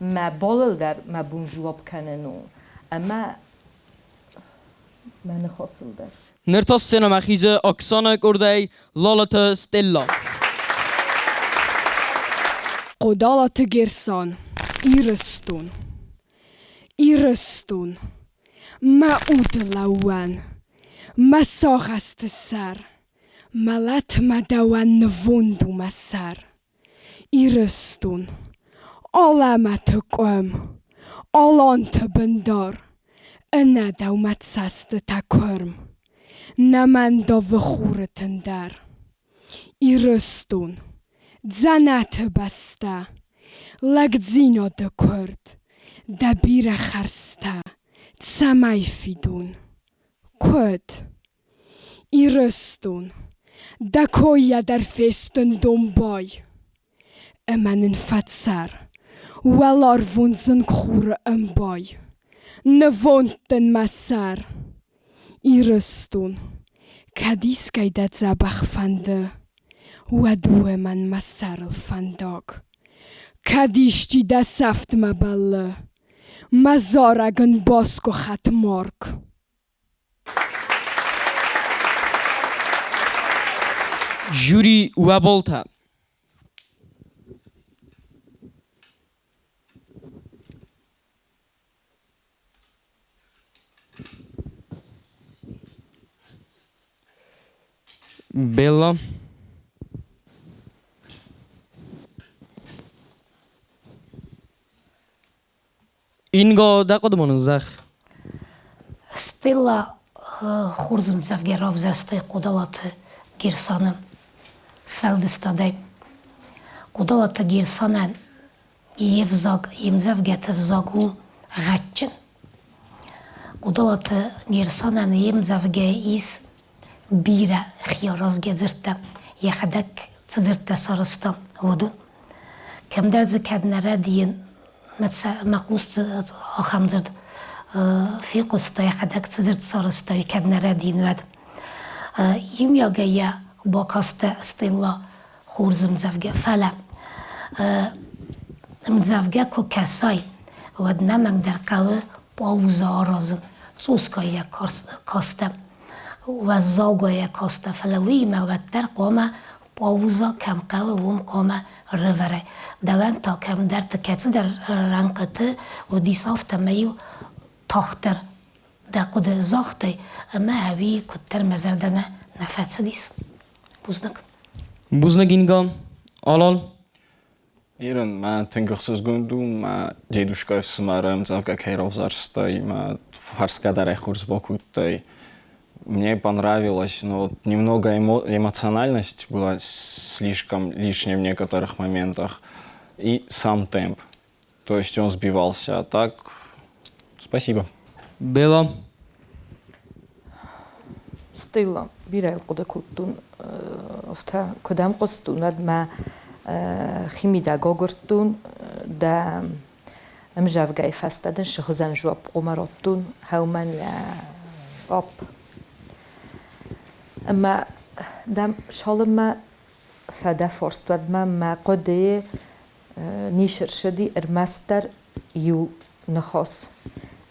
Мӕ болыл дӕр мӕ бон жуапп кӕнын у ӕмӕ мӕ ныхасыл дӕр. Ныр та сценӕмӕ хизы Оксана къордӕй Лалыты Стелла. Хъодалаты Герсан, Ирыстон. Ирыстон, мӕ уды лӕууӕн, мӕ сагъӕсты сӕр, Мӕлӕтмӕ дӕуӕн нывонд у мӕ сӕр. Ирыстон, алӕмӕты къуым, аланты бындар, Ӕнӕ дӕу мӕ цӕстытӕ куырм, нӕ мӕн давы хуры тын дӕр. Ирыстон, дзӕнӕты бӕстӕ, лӕгдзинады куырд, Дӕ бирӕ хӕрзтӕ цӕмӕй фидон, куыд? Ирыстон, дӕ коййӕ дӕр фестын домбай, Ӕмӕ нын фӕцӕр, уӕларвон зынг хуры ӕмбай, Нывонд дын мӕ сӕр. Ирыстон, кӕд искӕй дӕ дзӕбӕх фӕнды, Уӕд уымӕн мӕ сӕрыл фӕндаг. Кӕд исчи дӕ сӕфтмӕ бӕллы, Мӕ зарӕг ын басгуыхӕт марг. Жюри уӕ болтӕ. Белла. Инга, дӕ хъуыды ма нын зӕгъ. Стелла. Хорз ӕмдзӕвгӕ равзӕрстай Хъодалаты Герсаны сфӕлдыстадӕй. Хъодалаты Герсанӕн йе взаг, йе мдзӕвгӕты взаг у гъӕдджын. Хъодалаты Герсанӕн йе мдзӕвгӕйы ис бирӕ хиаразгӕ дзырдтӕ, йӕхӕдӕг цы дзырдтӕ сарӕзта, уыдон. Кӕмдӕр дзы кӕд нӕ рӕдийын, мӕ хъус дзы ахӕм дзырд фехъуыста, йӕхӕдӕг цы дзырд сарӕзта, уый кӕд нӕ рӕдийын, уӕд. Иумиагӕй йӕ бакастӕ Стелла хорз ӕмдзӕвгӕ, фӕлӕ ӕмдзӕвгӕ куы кӕсай, уӕд нӕмӕнгдӕр хъӕуы пауза аразын, цъусгай йӕ кастӕ, уӕззаугай йӕ кастӕ, фӕлӕ уыимӕ уӕддӕр хъуамӕ пауза кӕм хъӕуы, уым хъуамӕ рывӕрай. Дӕуӕн та кӕмдӕрты кӕцыдӕр рӕнхъыты уыдис афтӕмӕй-иу тагъддӕр дӕ хъуыды загътай ӕмӕ ӕви куыддӕр мӕ зӕрдӕмӕ нӕ фӕцыдис. Бузныг. Бузныг, Инга. Алан? Ирын, мӕ тынг ӕхсызгонд у, мӕ дедушка ӕфсымӕры ӕмдзӕвгӕ кӕй равзӕрстай, мӕ фӕрсгӕ дӕр ӕй хорз бакодтай. Мне понравилось, но вот немного эмоциональность была слишком лишней в некоторых моментах. И сам темп. То есть он сбивался. А так, спасибо. Бела. Стелла, бирӕ хъуыды кодтон, афтӕ куыд ӕм хъуыстон, уӕд мӕ химидӕг агуырдтон, дӕ ӕмзӕвгӕйы фӕстӕ дын сыгъдзӕн жуапп хъуамӕ радтон, хӕумӕн йӕ апп. Ӕмӕ дӕм цалынмӕ фӕдӕ фарст, уӕдмӕ мӕ хъуыдыйы не рцыди ӕрмӕстдӕр иу ныхас,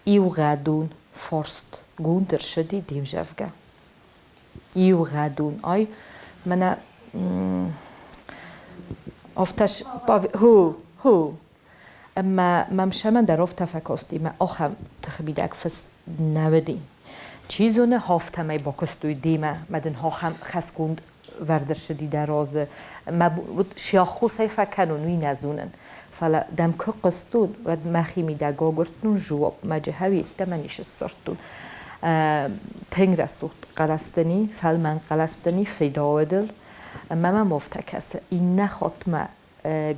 иугъӕдон фарстгонд ӕрцыди де мзӕвгӕ. Иугъӕдон ай мӕнӕ афтӕ хо, хо. Ӕмӕ мӕм цӕмӕндӕр афтӕ фӕкасти, мӕ ахӕм тыхмидӕг фыст нӕ уыди. Чи зоны, афтӕмӕй бакуыстой демӕ, мӕ дын ахӕм хӕсгонд вӕрд ӕрцыди дӕ разы. Мӕ се аххосӕй фӕкӕнон, уый нӕ зонын. Фӕлӕ дӕм куы хъуыстон, уӕд мӕхимидӕг агуырдтон жуапп, мӕ джихӕу йеддӕмӕ ницы ссардтон. Тынг рӕсугъд хъӕлӕстыни, фӕлмӕн хъӕлӕстыни фидауӕдыл. Ӕмӕ мӕм афтӕ кӕсы, иннӕ хатт мӕ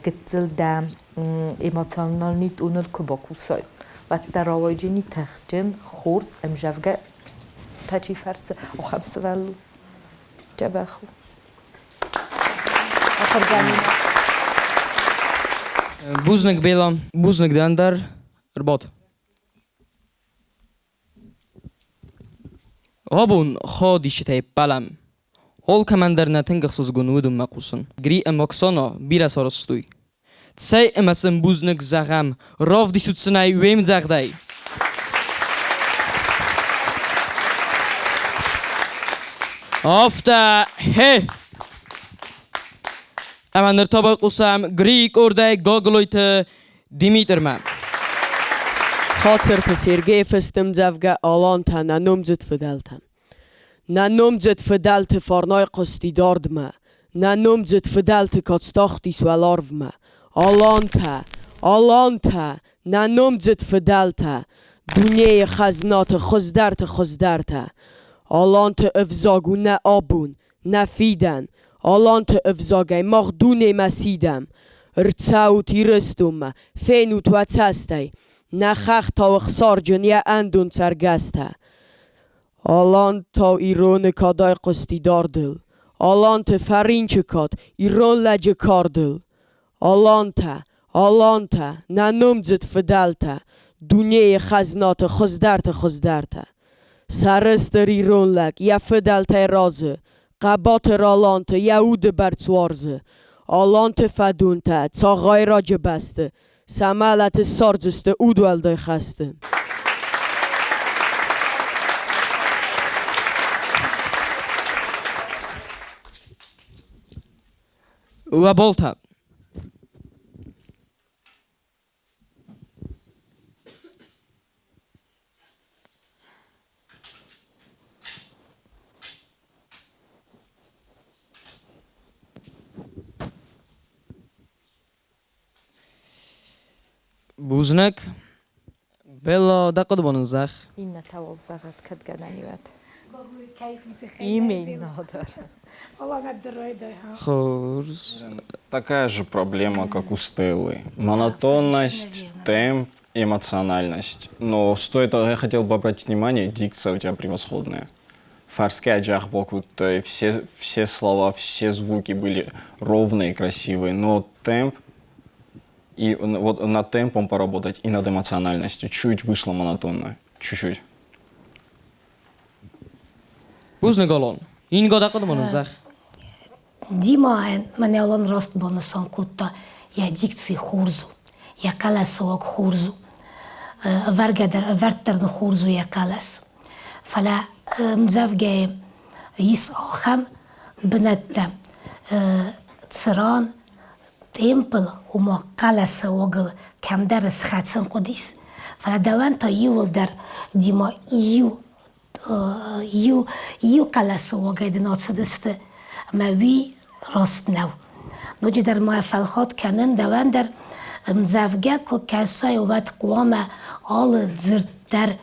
гыццыл дӕ эмоциональный тоныл куы бакусай, уӕддӕр рауайджыни тыхджын, хорз ӕмзӕвгӕ та чи фӕрсы, ахӕм сывӕллон. Дзӕбӕх у. Ахуыргӕнинаг. Бузныг, Бела. Бузныг дӕн дӕр. Ӕрбад. Абон ходисджытӕй ппӕлӕм. Алкӕмӕн дӕр нӕ тынг ӕхсызгон уыдонмӕ хъусын. Гри ӕмӕ Оксана бирӕ сарӕзтой. Цӕй ӕмӕ сын бузныг зӕгъӕм, равдисут сын ӕй уе мдзӕгъдӕй. Афтӕ, хе! Ӕмӕ ныр та байхъусӕм Грийы къордӕй Гаглойты Димитрмӕ. Хацырты Сергейы фыст ӕмдзӕвгӕ Алантӕ нӕ номдзыд фыдӕлтӕн. Нӕ номдзыд фыдӕлты фарнӕй хъуысти дардмӕ, Нӕ номдзыд фыдӕлты кад стахтис уӕларвмӕ. Алантӕ, алантӕ, нӕ номдзыд фыдӕлтӕ, Дунейы хӕзнаты хуыздӕрты хуыздӕртӕ. Аланты ӕвзаг у нӕ абон, нӕ фидӕн, Аланты ӕвзагӕй мах дунемӕ сидӕм. Рцӕут Ирыстонмӕ, фенут уӕ цӕстӕй, Нӕ хӕхтау ӕхсарджын йӕ ӕндон цӕргӕстӕ. Алантау ироны кад айхъуысти дардыл, Аланты фӕринчы кад ирон лӕджы кардыл. Алантӕ, алантӕ, нӕ номдзыд фыдӕлтӕ, Дунейы хӕзнаты хуыздӕрты хуыздӕртӕ. Сӕрыстыр ирон лӕг йӕ фыдӕлтӕй разы, Хъӕбатыр аланты йӕ уды бӕрц уарзы. Аланты фӕдонтӕ цагъайраджы бӕсты Сӕ мӕлӕты ссардзысты удуӕлдай хӕсты. Уӕ болтӕ. Бузныг. Белла, дӕ хъуыды бон зӕгъ. Иннӕтӕ уал зӕгъӕд, кӕд гӕнӕн уӕд. Хорз. Такая же проблема, как у Стеллы. Монотонность, темп, эмоциональность. Но стоит, я хотел бы обратить внимание, дикция у тебя превосходная. Фарский аджах все слова, все звуки были ровные, красивые, но темп, и вот над темпом поработать, и над эмоциональностью. Чуть вышло монотонно, чуть-чуть. Бузныг, Алан. Инга дӕ хъуыды мын зӕгъ. Дима мӕнӕ Алан раст банысан кодта, йӕ дикци хорз у, йӕ хъӕлӕсы уаг хорз у, ӕвӕргӕ дӕр, ӕвӕрд дӕр ын хорз у йӕ хъӕлӕс. Фӕлӕ ӕмдзӕвгӕйы ис ахӕм бынӕттӕ, цыран темпыл, ома хъӕлӕсы уагыл кӕмдӕр схӕцын хъуыдис. Фӕлӕ дӕуӕн та иууылдӕр, Дима, иу иу иу хъӕлӕсы уагӕй дын ацыдысты, ӕмӕ уый раст нӕу. Ноджыдӕр ма фӕлхат кӕнын дӕуӕн дӕр, ӕмдзӕвгӕ куы кӕсай, уӕд хъуамӕ алы дзырд дӕр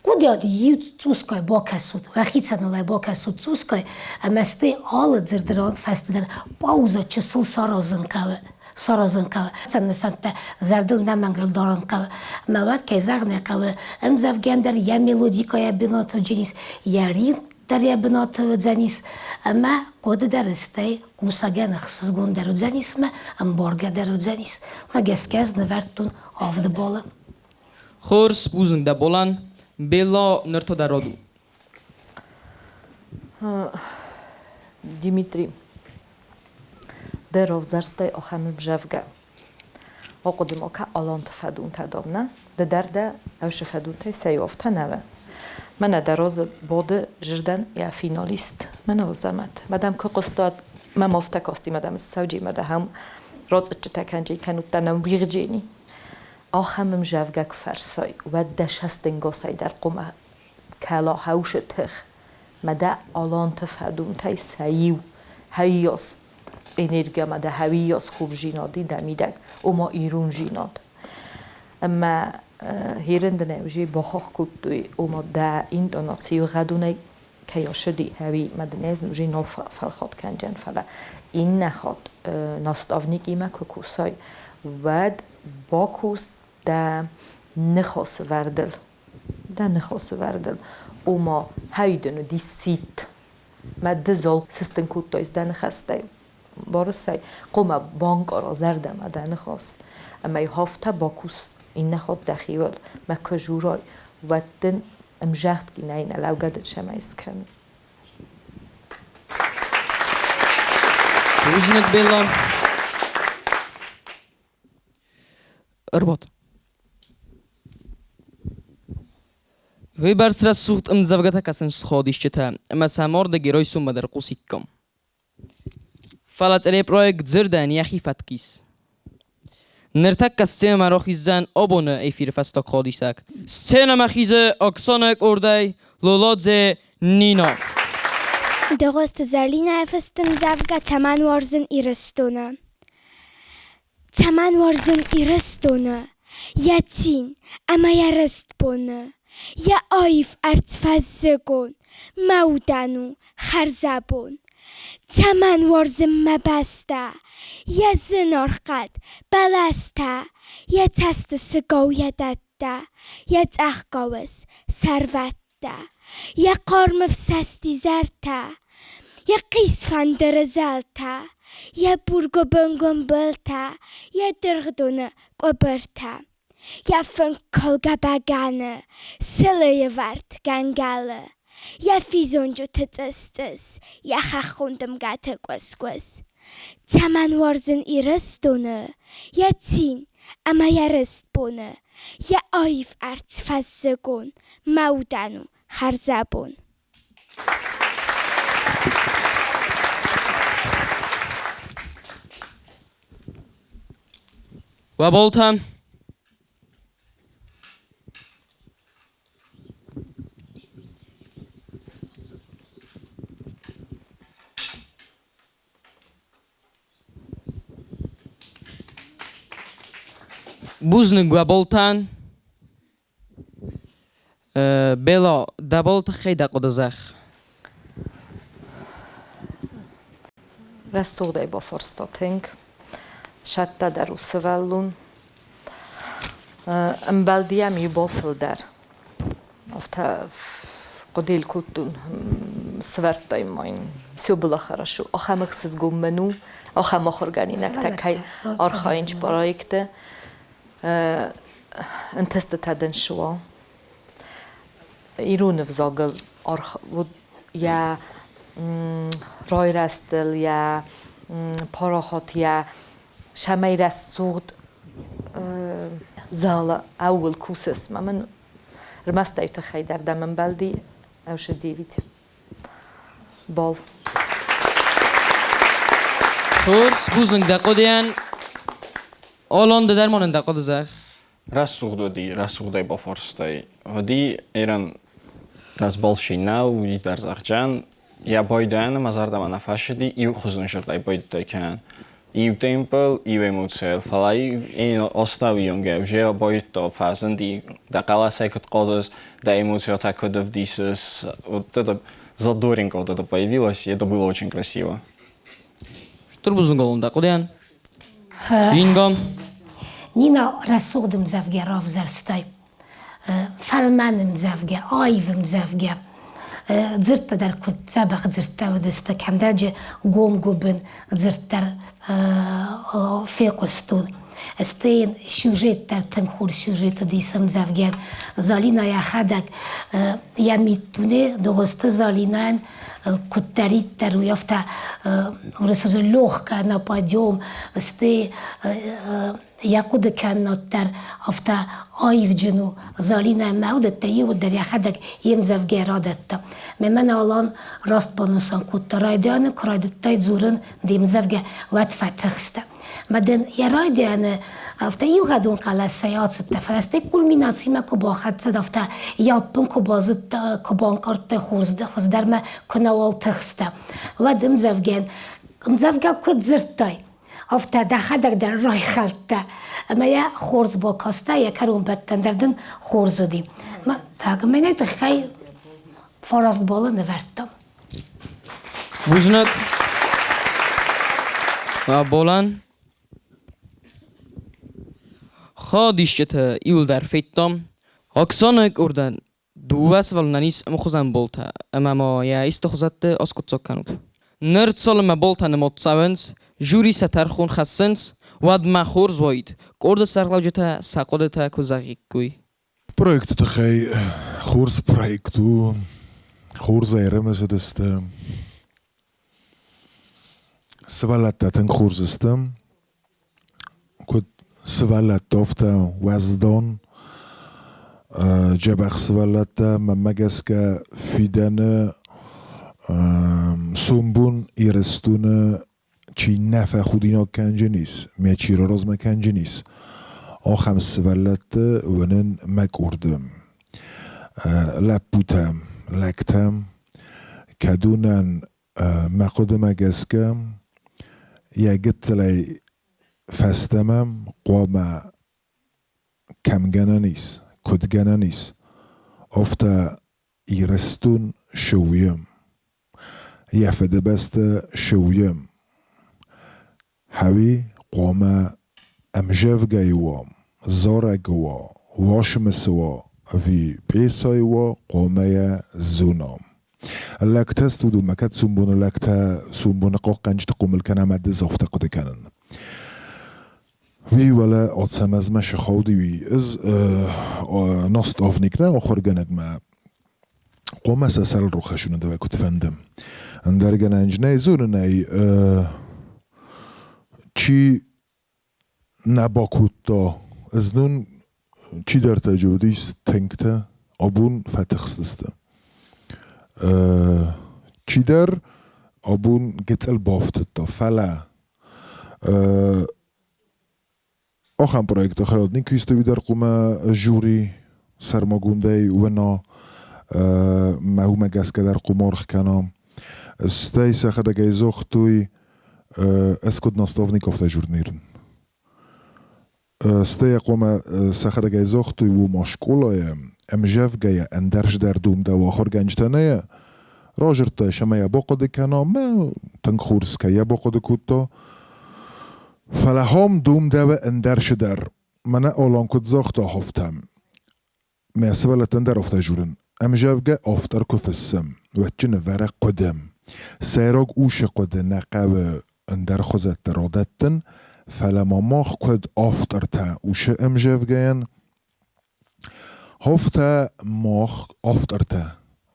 хъуыдыйад иу цъусгай бакӕсут, уӕхицӕн ыл ӕй бакӕсут цъусгай, ӕмӕ стӕй алы дзырды фӕстӕ дӕр паузӕ чысыл саразын хъӕуы. Саразын хъӕуы. Сӕ нысӕнттӕ зӕрдыл нӕмӕнг дарын хъӕуы. Ӕмӕ уӕд, кӕй зӕгъын ӕй хъӕуы, ӕмдзӕвгӕн дӕр йӕ мелодикӕ йӕ бынаты уыдзӕнис, йӕ ритм дӕр йӕ бынаты уыдзӕнис, ӕмӕ хъуыды дӕр стӕй хъусӕгӕн ӕхсызгон дӕр уыдзӕнис ӕмӕ ӕмбаргӕ дӕр уыдзӕнис. Мӕ гӕсгӕ ӕз нывӕрдтон авд балы. Хорз, бузныг дӕ, Болан. Белла ныр та дӕ рад у. Димитри, дӕ равзӕрстай ахӕм ӕмдзӕвгӕ. Ахъуыды ма кӕ аланты фӕдунтӕ дам, нӕ? Ды дӕр дӕ ӕвсы фӕдунтӕй сӕ афтӕ нӕ Мӕнӕ дӕ разы бады зырдӕн йӕ финалист. Мӕнӕ Азӕмӕт. Мадам куы хъуыстат, мӕм афтӕ касти, мадам ссӕуджи, мадам рацъыччытӕ кӕнджи кӕнудтӕ нӕм уигъджени. Ахӕм ӕмзӕвгӕ куы фӕрсай, уӕд дӕ сӕстӕнгасӕй дӕр хъуамӕ кӕла хӕусы тых. Мӕ дӕ аланты фӕдунтӕй сӕ иу хӕййас энергия ма дӕ хӕуиййас хорздзийнади дӕ мидӕг, ома ирондзийнад. Ӕма херендӕнӕ уже бахахх кодтой, ома дӕ интонаци гъӕдонӕй кӕй ӕссыди, хӕуи ма дын ӕз уже нал фӕлхат кӕнджӕн, фӕлӕ иннӕ хатт наставникимӕ куы кусай, уӕд бакус дӕ ныхасвӕрдыл. Дӕ ныхасвӕрдыл, ома хӕйдын уыди сидт. Мӕ ды зол сыстын кодтай дӕ ныхӕстӕй. Барысӕй хъуамӕ банкъара зӕрдӕмӕ дӕ ныхас. Ӕмӕ афтӕ бакус иннӕ хатт дӕхиуыл, мӕ куы журай, уӕд дын ӕмзӕгъд нӕй нӕ лӕугӕ дын сӕмӕй скӕн. Бузныг, Белла. Ӕрбад. Уыйбӕрц рӕсугъд ӕмдзӕвгӕтӕ кӕсын сходисджытӕ ӕмӕ сӕ морды герой суммӕ дӕр хъусиккам. Фӕлӕ телепроект дзырдӕн йӕхи фӕтк ис. Ныртӕккӕ сценӕмӕ рахиздзӕн абоны эфиры фӕстаг ходисӕг. Сценӕмӕ хизы Оксанӕ къордӕй Лолодзе Нино. Дыгъуызты Зӕлинӕйы фыст ӕмдзӕвгӕ Цӕмӕн уарзын Ирыстоны? Цӕмӕн уарзын Ирыстоны, йӕ цин ӕмӕ йӕ рыст боны, йӕ аив ӕрдз фӕззыгон, мӕ удӕн у хӕрзӕбон. Цӕмӕн уарзын мӕ бӕстӕ, йӕ зынаргъ хъӕд, бӕлӕстӕ, йӕ цӕсты сыгау йӕ дӕттӕ, йӕ цъӕх гауыз, сӕрвӕттӕ, йӕ хъарм ӕфсӕст изӕртӕ, йӕ хъисфӕндыры зӕлтӕ, йӕ бургуыбынгом былтӕ, йӕ дыргъдоны къуыбыртӕ, йӕ фынг калгӕ бӕгӕны, сылыйы вӕрд гӕнгӕлы, йӕ физонджыты цъыс-цъыс, йӕ хӕххон дымгӕты къуыс-къуыс. Цӕмӕн уарзын Ирыстоны, йӕ цин ӕмӕ йӕ рыст боны, йӕ аив ӕрдз фӕззыгон, мӕ удӕн у хӕрзӕбон. Уӕ болтӕ! Бузныг уӕ болтӕн. Бело, дӕ болы тыххӕй дӕ хъуыды зӕгъ. Рӕсугъдӕй бафарста тынг. Сӕттӕ дӕр у сывӕллон. Ӕмбӕлди йӕм иубол фылдӕр. Афтӕ хъуыдыйыл кодтон, сывӕрдтай ма йын все было хорошо. Ахӕм ӕхсызгон мын у, ахӕм ахуыргӕнинӕгтӕ кӕй архайынц проекты. Ӕнтыстытӕ дын цы уа. Ирон ӕвзагыл йӕ райрӕзтыл, йӕ парахат, йӕ цӕмӕй рӕсугъд залы ӕууыл кусыс. Мӕ мын ӕрмӕст ӕй тыххӕй дӕр дӕм ӕмбӕлди ӕвшы девять балл. Хорз, бузныг дӕ хъуыдыйӕн. Олон, ды дӕр ма нын дӕ хъуыды зӕгъ. Рӕсугъд уыди, рӕсугъдӕй бафарстай. Уыди Иран дӕс нӕу, уый дӕр зӕгъджан. Йӕ байдайӕны мӕ зӕрдӕмӕ нӕ фӕцыди, иухуызон зӕрдӕйы байдыдтай кӕнын. Иу темпыл, иу эмоцийыл, фӕлӕ астӕуионгӕ уже байдта, фӕзынди, дӕ хъӕлӕсӕй куыд хъазыс, дӕ эмоциятӕ куыд ӕвдисыс. Вот это задоринка вот это появилась, и это было очень красиво. Стыр бузныг Олон дӕ хъуыдыйӕн. Ингом. Нина рӕсугъд ӕмдзӕвгӕ равзӕрстай. Фӕлмӕн ӕмдзӕвгӕ, аив ӕмдзӕвгӕ. Дзырдтӕ дӕр куыд дзӕбӕх дзырдтӕ уыдысты, кӕмдӕрджы гомгуыбын дзырд дӕр фехъуыстон. Стӕй йын сюжет дӕр тынг хорз сюжет уыдис ӕмдзӕвгӕйӕн. Залинӕ йӕхӕдӕг йӕ миддуне Дыгъуызты Залинӕйӕн куыддӕриддӕр уый афтӕ уырысы легкая на подъем, стӕй йӕ хъуыды кӕнынад дӕр афтӕ аивджын у. Залинӕ мӕ уыдӕттӕ иууылдӕр йӕхӕдӕг йе мдзӕвгӕ радӕтта. Мӕнӕ Алан раст банысан кодта, райдианы куы райдыдтай дзурын де мдзӕвгӕ, уӕд фӕтыхстӕ. Мӕ дын йӕ райдианы афтӕ иугъӕдон хъӕлӕсӕй ацыдтӕ, фӕлӕ стӕй кульминацимӕ куы бахӕццӕ, афтӕ йӕ ӕппын куы базыдта, куы банкъардтай хуыздӕрмӕ куы нӕуал тыхстӕ, уӕд ӕмдзӕвгӕйӕн ӕмдзӕвгӕ куыд дзырдтай, афтӕ дӕхӕдӕг дӕр райхӕлдтӕ ӕмӕ йӕ хорз бакастӕ, йӕ кӕронбӕттӕн дӕр дын хорз уыди. Так, мӕнӕй тыххӕй фараст баллы нывӕрдтам. Бузныг. Болан. Хадисджытӕ иуылдӕр федтам. Оксана къордӕн дыууӕ сывӕллонӕн ис ӕмхуызӕн болтӕ, ӕмӕ ма йӕ исты хуызӕтты аскъуыддзаг кӕнут. Ныр цалынмӕ болтӕ нымад цӕуынц, жюри сӕ тӕрхон хӕссынц, уӕдмӕ хорз уаид, къорды сӕргълӕуджытӕ сӕ хъуыдытӕ куы зӕгъиккой. Проекты тыххӕй хорз проект у, хорз ӕрымысыдысты. Сывӕллӕттӕ тынг хорз сты. Куыд сывӕллӕттӕ, афтӕ уӕздан, дзӕбӕх сывӕллӕттӕ. Мӕнмӕ гӕсгӕ фидӕны сомбон Ирыстоны чи нӕ фӕхудинаг кӕнджынис, ме чи раразмӕ кӕнджынис, ахӕм сывӕллӕтты уынын мӕ къорды. Лӕппутӕ, лӕгтӕ, кӕдонӕн мӕ хъуыдымӕ гӕсгӕ йӕ гыццылӕй фӕстӕмӕ хъуамӕ кӕм гӕнӕн ис, куыд гӕнӕн ис, афтӕ Ирыстон сыуйы. Йӕ фыдыбӕстӕ сыуйы. Хӕуи хъуамӕ ӕмзӕвгӕйы уа, зарӕг уа, уасмысы уа ӕви пьесӕйы уа, хъуамӕ йӕ зона. Лӕгтӕ студиомӕ кӕд сомбоны лӕгтӕ сомбоны хъахъхъӕнджыты хъомыл кӕнӕм ӕмӕ ды афтӕ хъуыды кӕнын. Уый уӕлӕ Ацӕмӕзмӕ сыхауди уый. Ӕз наставник нӕ ахуыргӕнӕгмӕ хъуамӕ сӕ сӕрыл рохӕссыны дӕуӕй куыд фӕнды. Ӕндӕр гӕнӕн нӕй дзурынӕй чи нӕ бакодта, знон чидӕртӕ уыдис тынгтӕ, абон фӕтыхстысты. Чидӕр абон гыццыл бафтыдта, фӕлӕ Ахӕм проекты хайад никуы дӕр хъуамӕ жюри сӕрмагондӕй уына мӕ уымӕ гӕсгӕ дӕр хъуамӕ аргъ кӕна. Стӕй сӕхӕдӕгӕй загътой, ӕз куыд наставник, афтӕ журнирн. Стӕй хъуамӕ сӕхӕдӕгӕй загътой, уома скъолайы ӕмзӕвгӕйӕ ӕндӕр цыдӕр домдӕуы ахуыргӕнджытӕ нӕ. Ражырдта ӕмӕ йӕ бахъуыды кӕна, мӕ тынг хорз кӕй йӕ бахъуыды кодта. Фӕлӕ хом думдӕвы ӕндӕр цыдӕр. Мӕнӕ Алан куыд загъта афтӕ. Мӕ сывӕллӕттӕн дӕр афтӕ дзурын. Ӕмзӕвгӕ автор куы фыссӕм, уӕд чы нывӕрӕг хъуыды. Сӕйраг усы хъуыды нӕ хъӕуы ӕндӕр хуызӕттӕ радӕттын, фӕлӕ ма мах куыд автортӕ усы ӕмзӕвгӕйӕн, афтӕ мах автортӕ,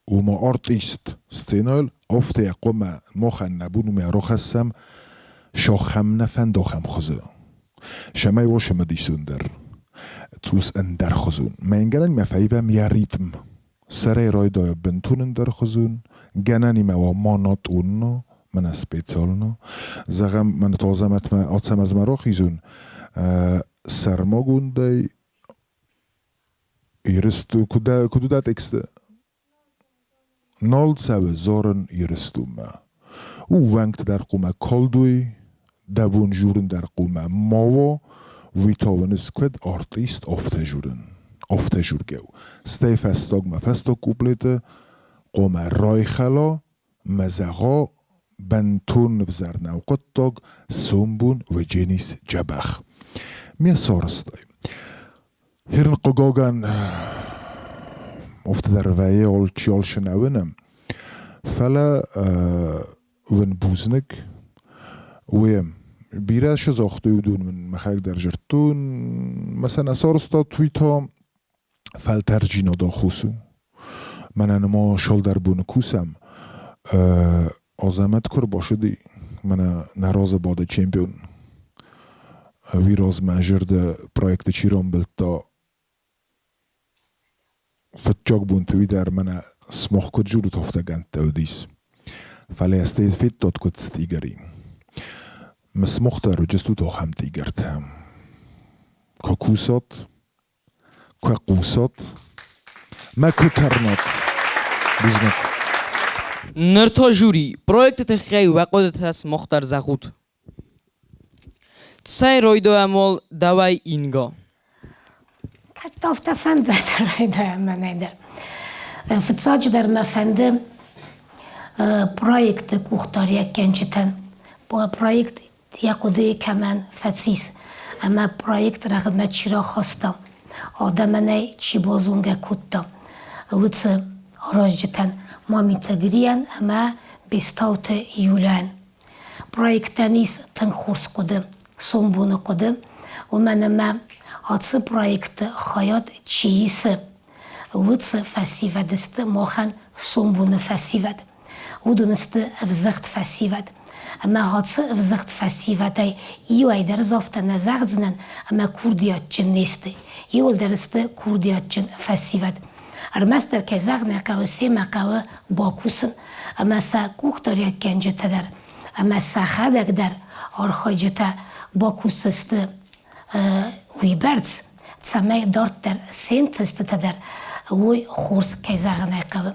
ома артист сценӕйыл, афтӕ йӕ хъуамӕ махӕн нӕ бон у мӕ рахӕссӕм сӕхӕм нӕ фӕндахӕм хуызы. Цӕмӕй уо цымыдисондӕр, цъус ӕндӕрхуызон. Мӕнгӕнӕн мӕ фӕивӕм йӕ ритм. Сӕрӕй райдайа бынтон ӕндӕрхуызон, гӕнӕнимӕ уа монотонно, мӕнӕ специально. Зӕгъӕм, мӕнӕ та Азӕмӕтмӕ Ацӕмӕзмӕ рахизун, сӕрмагондӕй Ирыстон, куыд куыд у дӕ тексты? Нал цӕуы зарын Ирыстонмӕ. У уӕнгты дӕр хъуамӕ калдой, дӕ бон журын дӕр хъуамӕ ма уа, уый та уыныс куыд артист афтӕ журын, афтӕ жургӕ у. Стӕй фӕстагмӕ фӕстаг куплеты хъуамӕ райхӕла мӕ зӕгъа бынтон нывзӕр нӕу хъуыддаг, сомбон уыдженис дзӕбӕх. Ме сарӕзтай. Хирн хъыгагӕн, афтӕ дӕр вӕййы алчи алцы нӕ уыны, фӕлӕ уын бузныг. Уый бирӕ шы загътой уыдон мын мӕхӕдӕг дӕр зыдтон. Мӕ сӕ нӕ сарӕзтат, уый та фӕлтӕрджинад аххос у. Мӕнӕ ма цалдӕр боны кусӕм. Азӕмӕт куы ӕрбацыди, мӕнӕ нӕ разы бады чемпион. Уый размӕ зӕрдӕ проекты чи рамбылдта, фыццаг бонты уый дӕр мӕнӕ смах куыд дзурут, афтӕ гӕндтӕ уыдис. Фӕлӕ стӕй федтат куыд стигӕри. Смах дӕр уыдыстут ахӕм тигӕртӕ. Куы кусат, Куы хъусат, мӕ куы тӕрнат. Бузныг. Ныр та жюри, проекты тыххӕй уӕ хъуыдытӕ сымах дӕр зӕгъут. Цӕй райдайӕм уал дӕуӕй, Инга. Кӕд афтӕ фӕнды, райдайӕм мӕнӕй дӕр. Фыццаджыдӕр мӕ фӕнды проекты къухдариуӕггӕнджытӕн, проект йӕ хъуыдыйы кӕмӕн фӕцис ӕмӕ проект рӕгъмӕ чи рахаста, адӕмӕн ӕй чи базонгӕ кодта, уыцы аразджытӕн Мамиты Грийӕн ӕмӕ Бестауты Юляйӕн. Проектӕн ис тынг хорз хъуыды, сомбоны хъуыды, уымӕн ӕмӕ ацы проекты хайад чи исы, уыцы фӕсивӕд сты махӕн сомбоны фӕсивӕд. Уыдон сты ӕвзӕгъд фӕсивӕд. Ӕмӕ ацы ӕвзӕгъд фӕсивӕдӕй иуӕй дӕр ӕз афтӕ нӕ зӕгъдзынӕн, ӕмӕ курдиатджын не сты. Иуылдӕр сты курдиатджын фӕсивӕд. Ӕрмӕстдӕр, кӕй зӕгъын ӕй хъӕуы, семӕ хъӕуы бакусын ӕмӕ сӕ къухдариуӕггӕнджытӕ дӕр ӕмӕ сӕхӕдӕг дӕр архайджытӕ бакусдзысты уыйбӕрц, цӕмӕй дарддӕр се нтыстытӕ дӕр уой хорз, кӕй зӕгъын ӕй хъӕуы.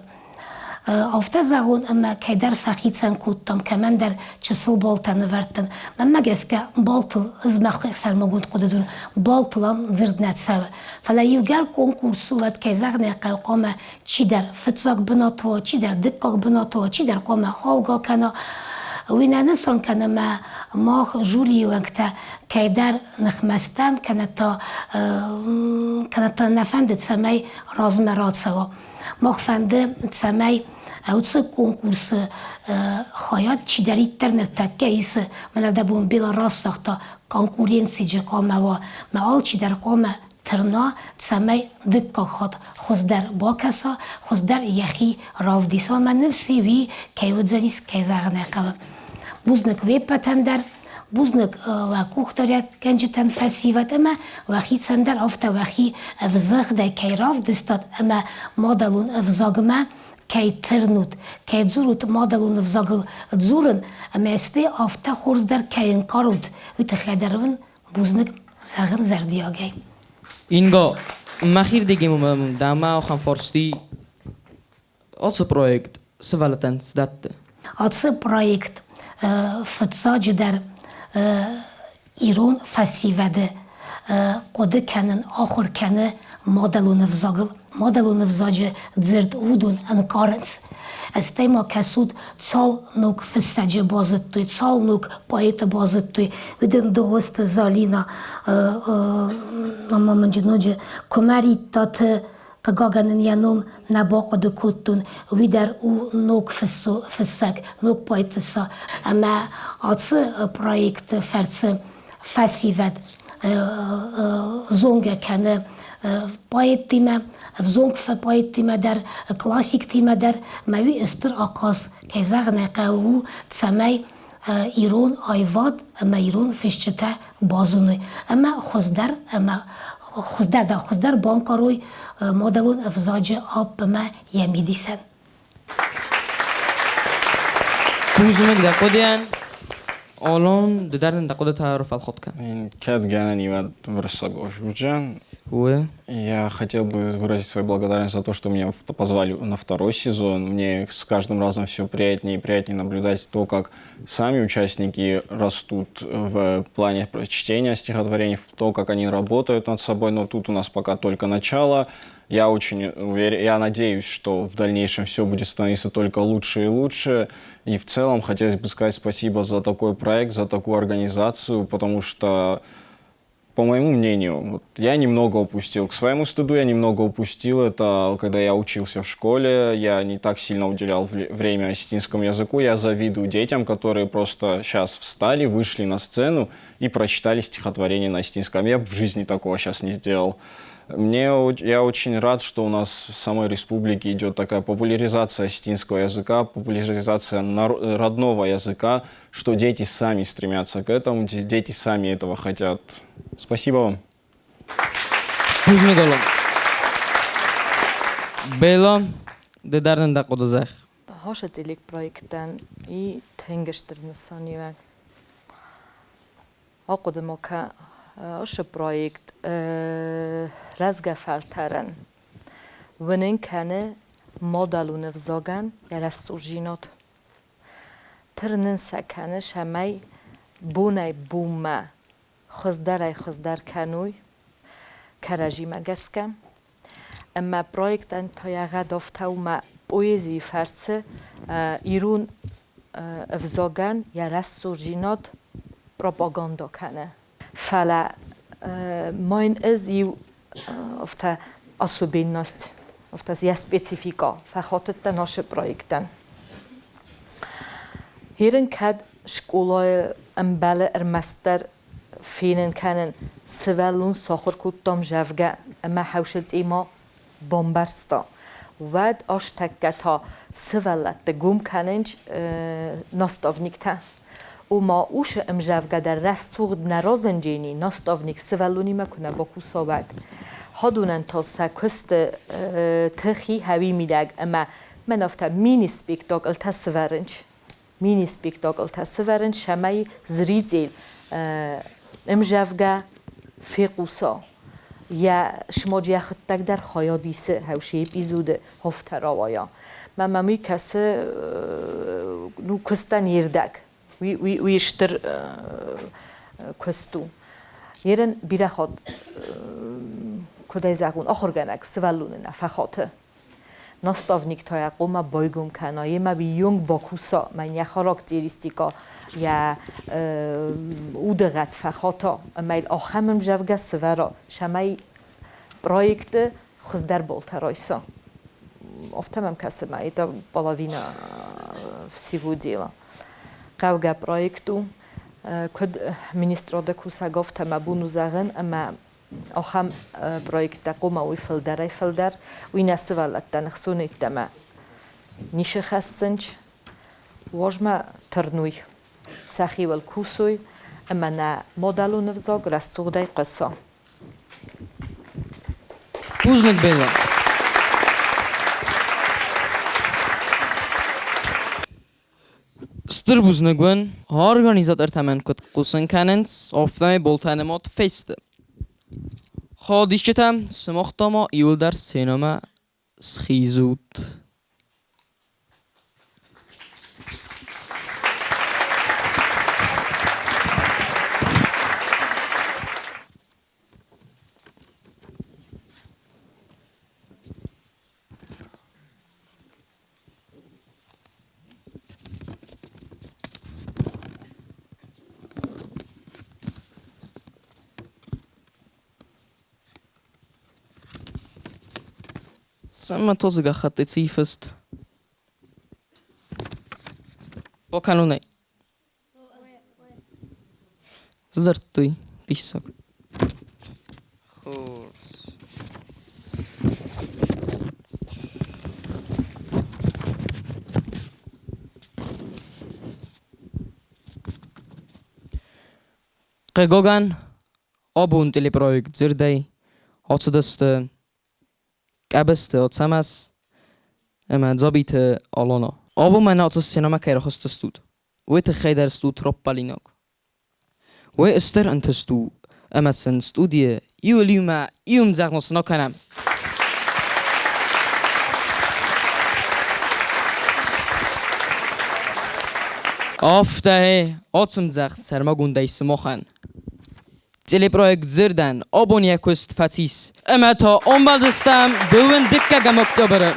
Афтӕ зӕгъон, ӕмӕ кӕйдӕр фӕхицӕн кодтам, кӕмӕндӕр чысыл балтӕ нывӕрдтан. Мӕнмӕ гӕсгӕ, балтыл ӕз мӕхи сӕрмагонд хъуыды дзурын, балтыл ам дзырд нӕ цӕуы. Фӕлӕ иугӕр конкурс у, уӕд, кӕй зӕгъын ӕй хъӕуы, хъуамӕ чидӕр фыццаг бынат уа, чидӕр дыккаг бынат уа, чидӕр хъуамӕ хаугӕ кӕна. Уый нӕ нысан кӕны, ӕмӕ мах жюрийы уӕнгтӕ кӕйдӕр ныхмӕ стӕм, кӕнӕ та кӕнӕ та нӕ фӕнды, цӕмӕй размӕ рацӕуа. Мах фӕнды, цӕмӕй уыцы конкурсы хайад чидӕриддӕр ныртӕккӕ исы, мӕнӕ дӕ бон Белорус загъта, конкуренциджы хъуамӕ уа, мӕ алчидӕр хъуамӕ тырна, цӕмӕй дыккаг хатт хуыздӕр бакӕса, хуыздӕр йӕхи равдиса. Мӕ ныфс и уый, кӕй уыдзӕнис, кӕй зӕгъын ӕй хъӕуы. Бузныг уе ппӕтӕн дӕр, бузныг уӕ къухдариуӕггӕнджытӕн фӕсивӕд ӕмӕ уӕхицӕн дӕр афтӕ уӕхи ӕвзӕгъдӕй кӕй равдыстат ӕмӕ мадӕлон ӕвзагмӕ кӕй тырнут, кӕй дзурут мадӕлон ӕвзагыл дзурын ӕмӕ стӕй афтӕ хорз дӕр кӕй ӕнкъарут, уый тыххӕй дӕр уын бузныг зӕгъын зӕрдиагӕй. Инга, мӕхирдыги дӕмӕ ахӕм фарсти ацы проект сывӕллӕттӕн цы дӕтты? Ацы проект фыццаджыдӕр ирон фӕсивӕды хъуыды кӕнын, ахуыр кӕны. мадӕлон ӕвзагыл. Мадӕлон ӕвзаджы дзырд уыдон ӕнкъарынц. Стӕй ма кӕсут, цал ног фыссӕджы базыдтой, цал ног поэты базыдтой. Уыдон Дыгъуызты Залина ӕмӕ мын ноджы Куымӕридтаты, хъыгагӕн ын йӕ ном нӕ бахъуыды кодтон, уый дӕр у ног фыссӕг, ног поэтесса. Ӕмӕ ацы проекты фӕрцы фӕсивӕд зонгӕ кӕны поэттимӕ, ӕвзонг поэттимӕ дӕр, классиктимӕ дӕр. Мӕ уый стыр ахъаз, кӕй зӕгъын ӕй хъӕуы, у, цӕмӕй ирон аивад ӕмӕ ирон фысджытӕ базоной ӕмӕ хуыздӕр ӕмӕ хуыздӕр дӕр хуыздӕр банкъарой мадӕлон ӕвзаджы апп ӕмӕ йӕ мидисӕн. Бузныг дӕ хъуыдыйӕн. Олон, ды дӕр нын дӕ хъуыдытӕ ӕрфӕлхат кӕн. Кӕд гӕнӕн и уӕд уырыссаг ожурджан. Уы. Я хотел бы выразить свою благодарность за то, что меня позвали на второй сезон. Мне с каждым разом все приятнее и приятнее наблюдать то, как сами участники растут в плане чтения стихотворений, в то, как они работают над собой. Но тут у нас пока только начало. Я очень уверен, я надеюсь, что в дальнейшем все будет становиться только лучше и лучше. И в целом хотелось бы сказать спасибо за такой проект, за такую организацию, потому что, по моему мнению, вот я немного упустил. К своему стыду я немного упустил это, когда я учился в школе, я не так сильно уделял время осетинскому языку. Я завидую детям, которые просто сейчас встали, вышли на сцену и прочитали стихотворение на осетинском. Я бы в жизни такого сейчас не сделал. Я очень рад, что у нас в самой республике идет такая популяризация осетинского языка, популяризация родного языка, что дети сами стремятся к этому, дети сами этого хотят. Спасибо вам. Бузныг, Олон. Бела, ды дӕр нын дӕ хъуыды зӕгъ. Хошателик проекттӕн и тынг стыр нысаниуӕг. Ахъуыды ма кӕ, ацы проект рӕзгӕ фӕлтӕрӕн уынын кӕны мадӕлон ӕвзагӕн йӕ рӕсугъддзинад. Тырнын сӕ кӕны, цӕмӕй бонӕй-бонмӕ хуыздӕрӕй-хуыздӕр кӕной кӕрӕдзимӕ гӕсгӕ. Ӕмӕ проектӕн та йӕ гъӕд афтӕ у, мӕ поэзийы фӕрцы ирон ӕвзагӕн йӕ рӕсугъддзинад пропаганда кӕны. Фӕлӕ ма йын ӕз иу афтӕ особенность, афтӕ йӕ спецификӕ фӕхатыдтӕн ацы проектӕн. Ерын кӕд скъолайы ӕмбӕлы ӕрмӕстдӕр фенын кӕнын, сывӕллон сахуыр кодтам, зӕгъгӕ, ӕмӕ хӕусыцъима бамбӕрста. Уӕд азтӕккӕ та сывӕллӕтты гом кӕнынц наставниктӕ. Ома уыцы ӕмзӕвгӕ дӕр рӕсугъд нӕ разынджени, наставник сывӕллонимӕ куы нӕ бакуса, уӕд. Хадонӕн та сӕ куысты тыхи хӕуи мидӕг ӕмӕ мӕн афтӕ мини-спектаклтӕ сывӕрынц. Мини-спектаклтӕ сывӕрынц, цӕмӕй зритель ӕмзӕвгӕ фехъуса. Йӕ смаджы йӕхӕдӕг дӕр хайад исы хӕусы эпизоды афтӕ рауайа. Мӕ мӕм уый кӕсы ну, куыстӕн йе рдӕг. Уый стыр куыст у. Ерын бирӕ хатт, куыд ӕй зӕгъон, ахуыргӕнӕг сывӕллоны нӕ фӕхаты. Наставник та йӕ хъуамӕ байгом кӕна, йемӕ уыйонг бакуса, мӕн йӕ характеристикӕ, йӕ удыгъӕд фӕхата ӕмӕ йыл ахӕм ӕмзӕвгӕ сывӕра, цӕмӕй проекты хуыздӕр баллтӕ райса. Афтӕ мӕм кӕсы, мӕ это половина всего дела. Хъӕугӕ проект у, куыд министрады кусӕг, афтӕ мӕ бон у зӕгъын, ӕмӕ ахӕм проекттӕ хъуамӕ уой фылдӕрӕй-фылдӕр. Уый нӕ сывӕллӕттӕн ӕхцон йеддӕмӕ ницы хӕссынц. Уозмӕ тырнуй, сӕхиуыл кусой ӕмӕ нӕ мадӕлон ӕвзаг рӕсугъдӕй хъуыса. Бузныг, Белла. Стыр бузныг уын, организатортӕ мӕн куыд хъусын кӕнынц, афтӕмӕй болтӕ нымад фесты. Ходисджытӕ, сымах та ма иуылдӕр сценӕмӕ схизут. Цӕмӕ тозы гӕххӕттӕй цы и фыст? Бакӕнон ӕй. Сдзырдтой диссаг. Хорз. Хъыгагӕн, абон телепроект дзырдӕй ацыдысты Къӕбысты Ацӕмӕз ӕмӕ Дзабиты Алана. Абон мӕнӕ ацы сценӕмӕ кӕй рахызтыстут, уый тыххӕй дӕр стут раппӕлинаг. Уый стыр ӕнтыст у ӕмӕ сын студийы иуыл иумӕ иу ӕмдзӕгъдон цы нӕ кӕнӕм. Афтӕ ацы ӕмдзӕгъд сӕрмагондӕй сымахӕн. Телепроект Дзырдӕн абон йӕ куыст фӕцис. Ӕмӕ та ӕмбӕлдыстӕм дыууын дыккӕгӕм октябры.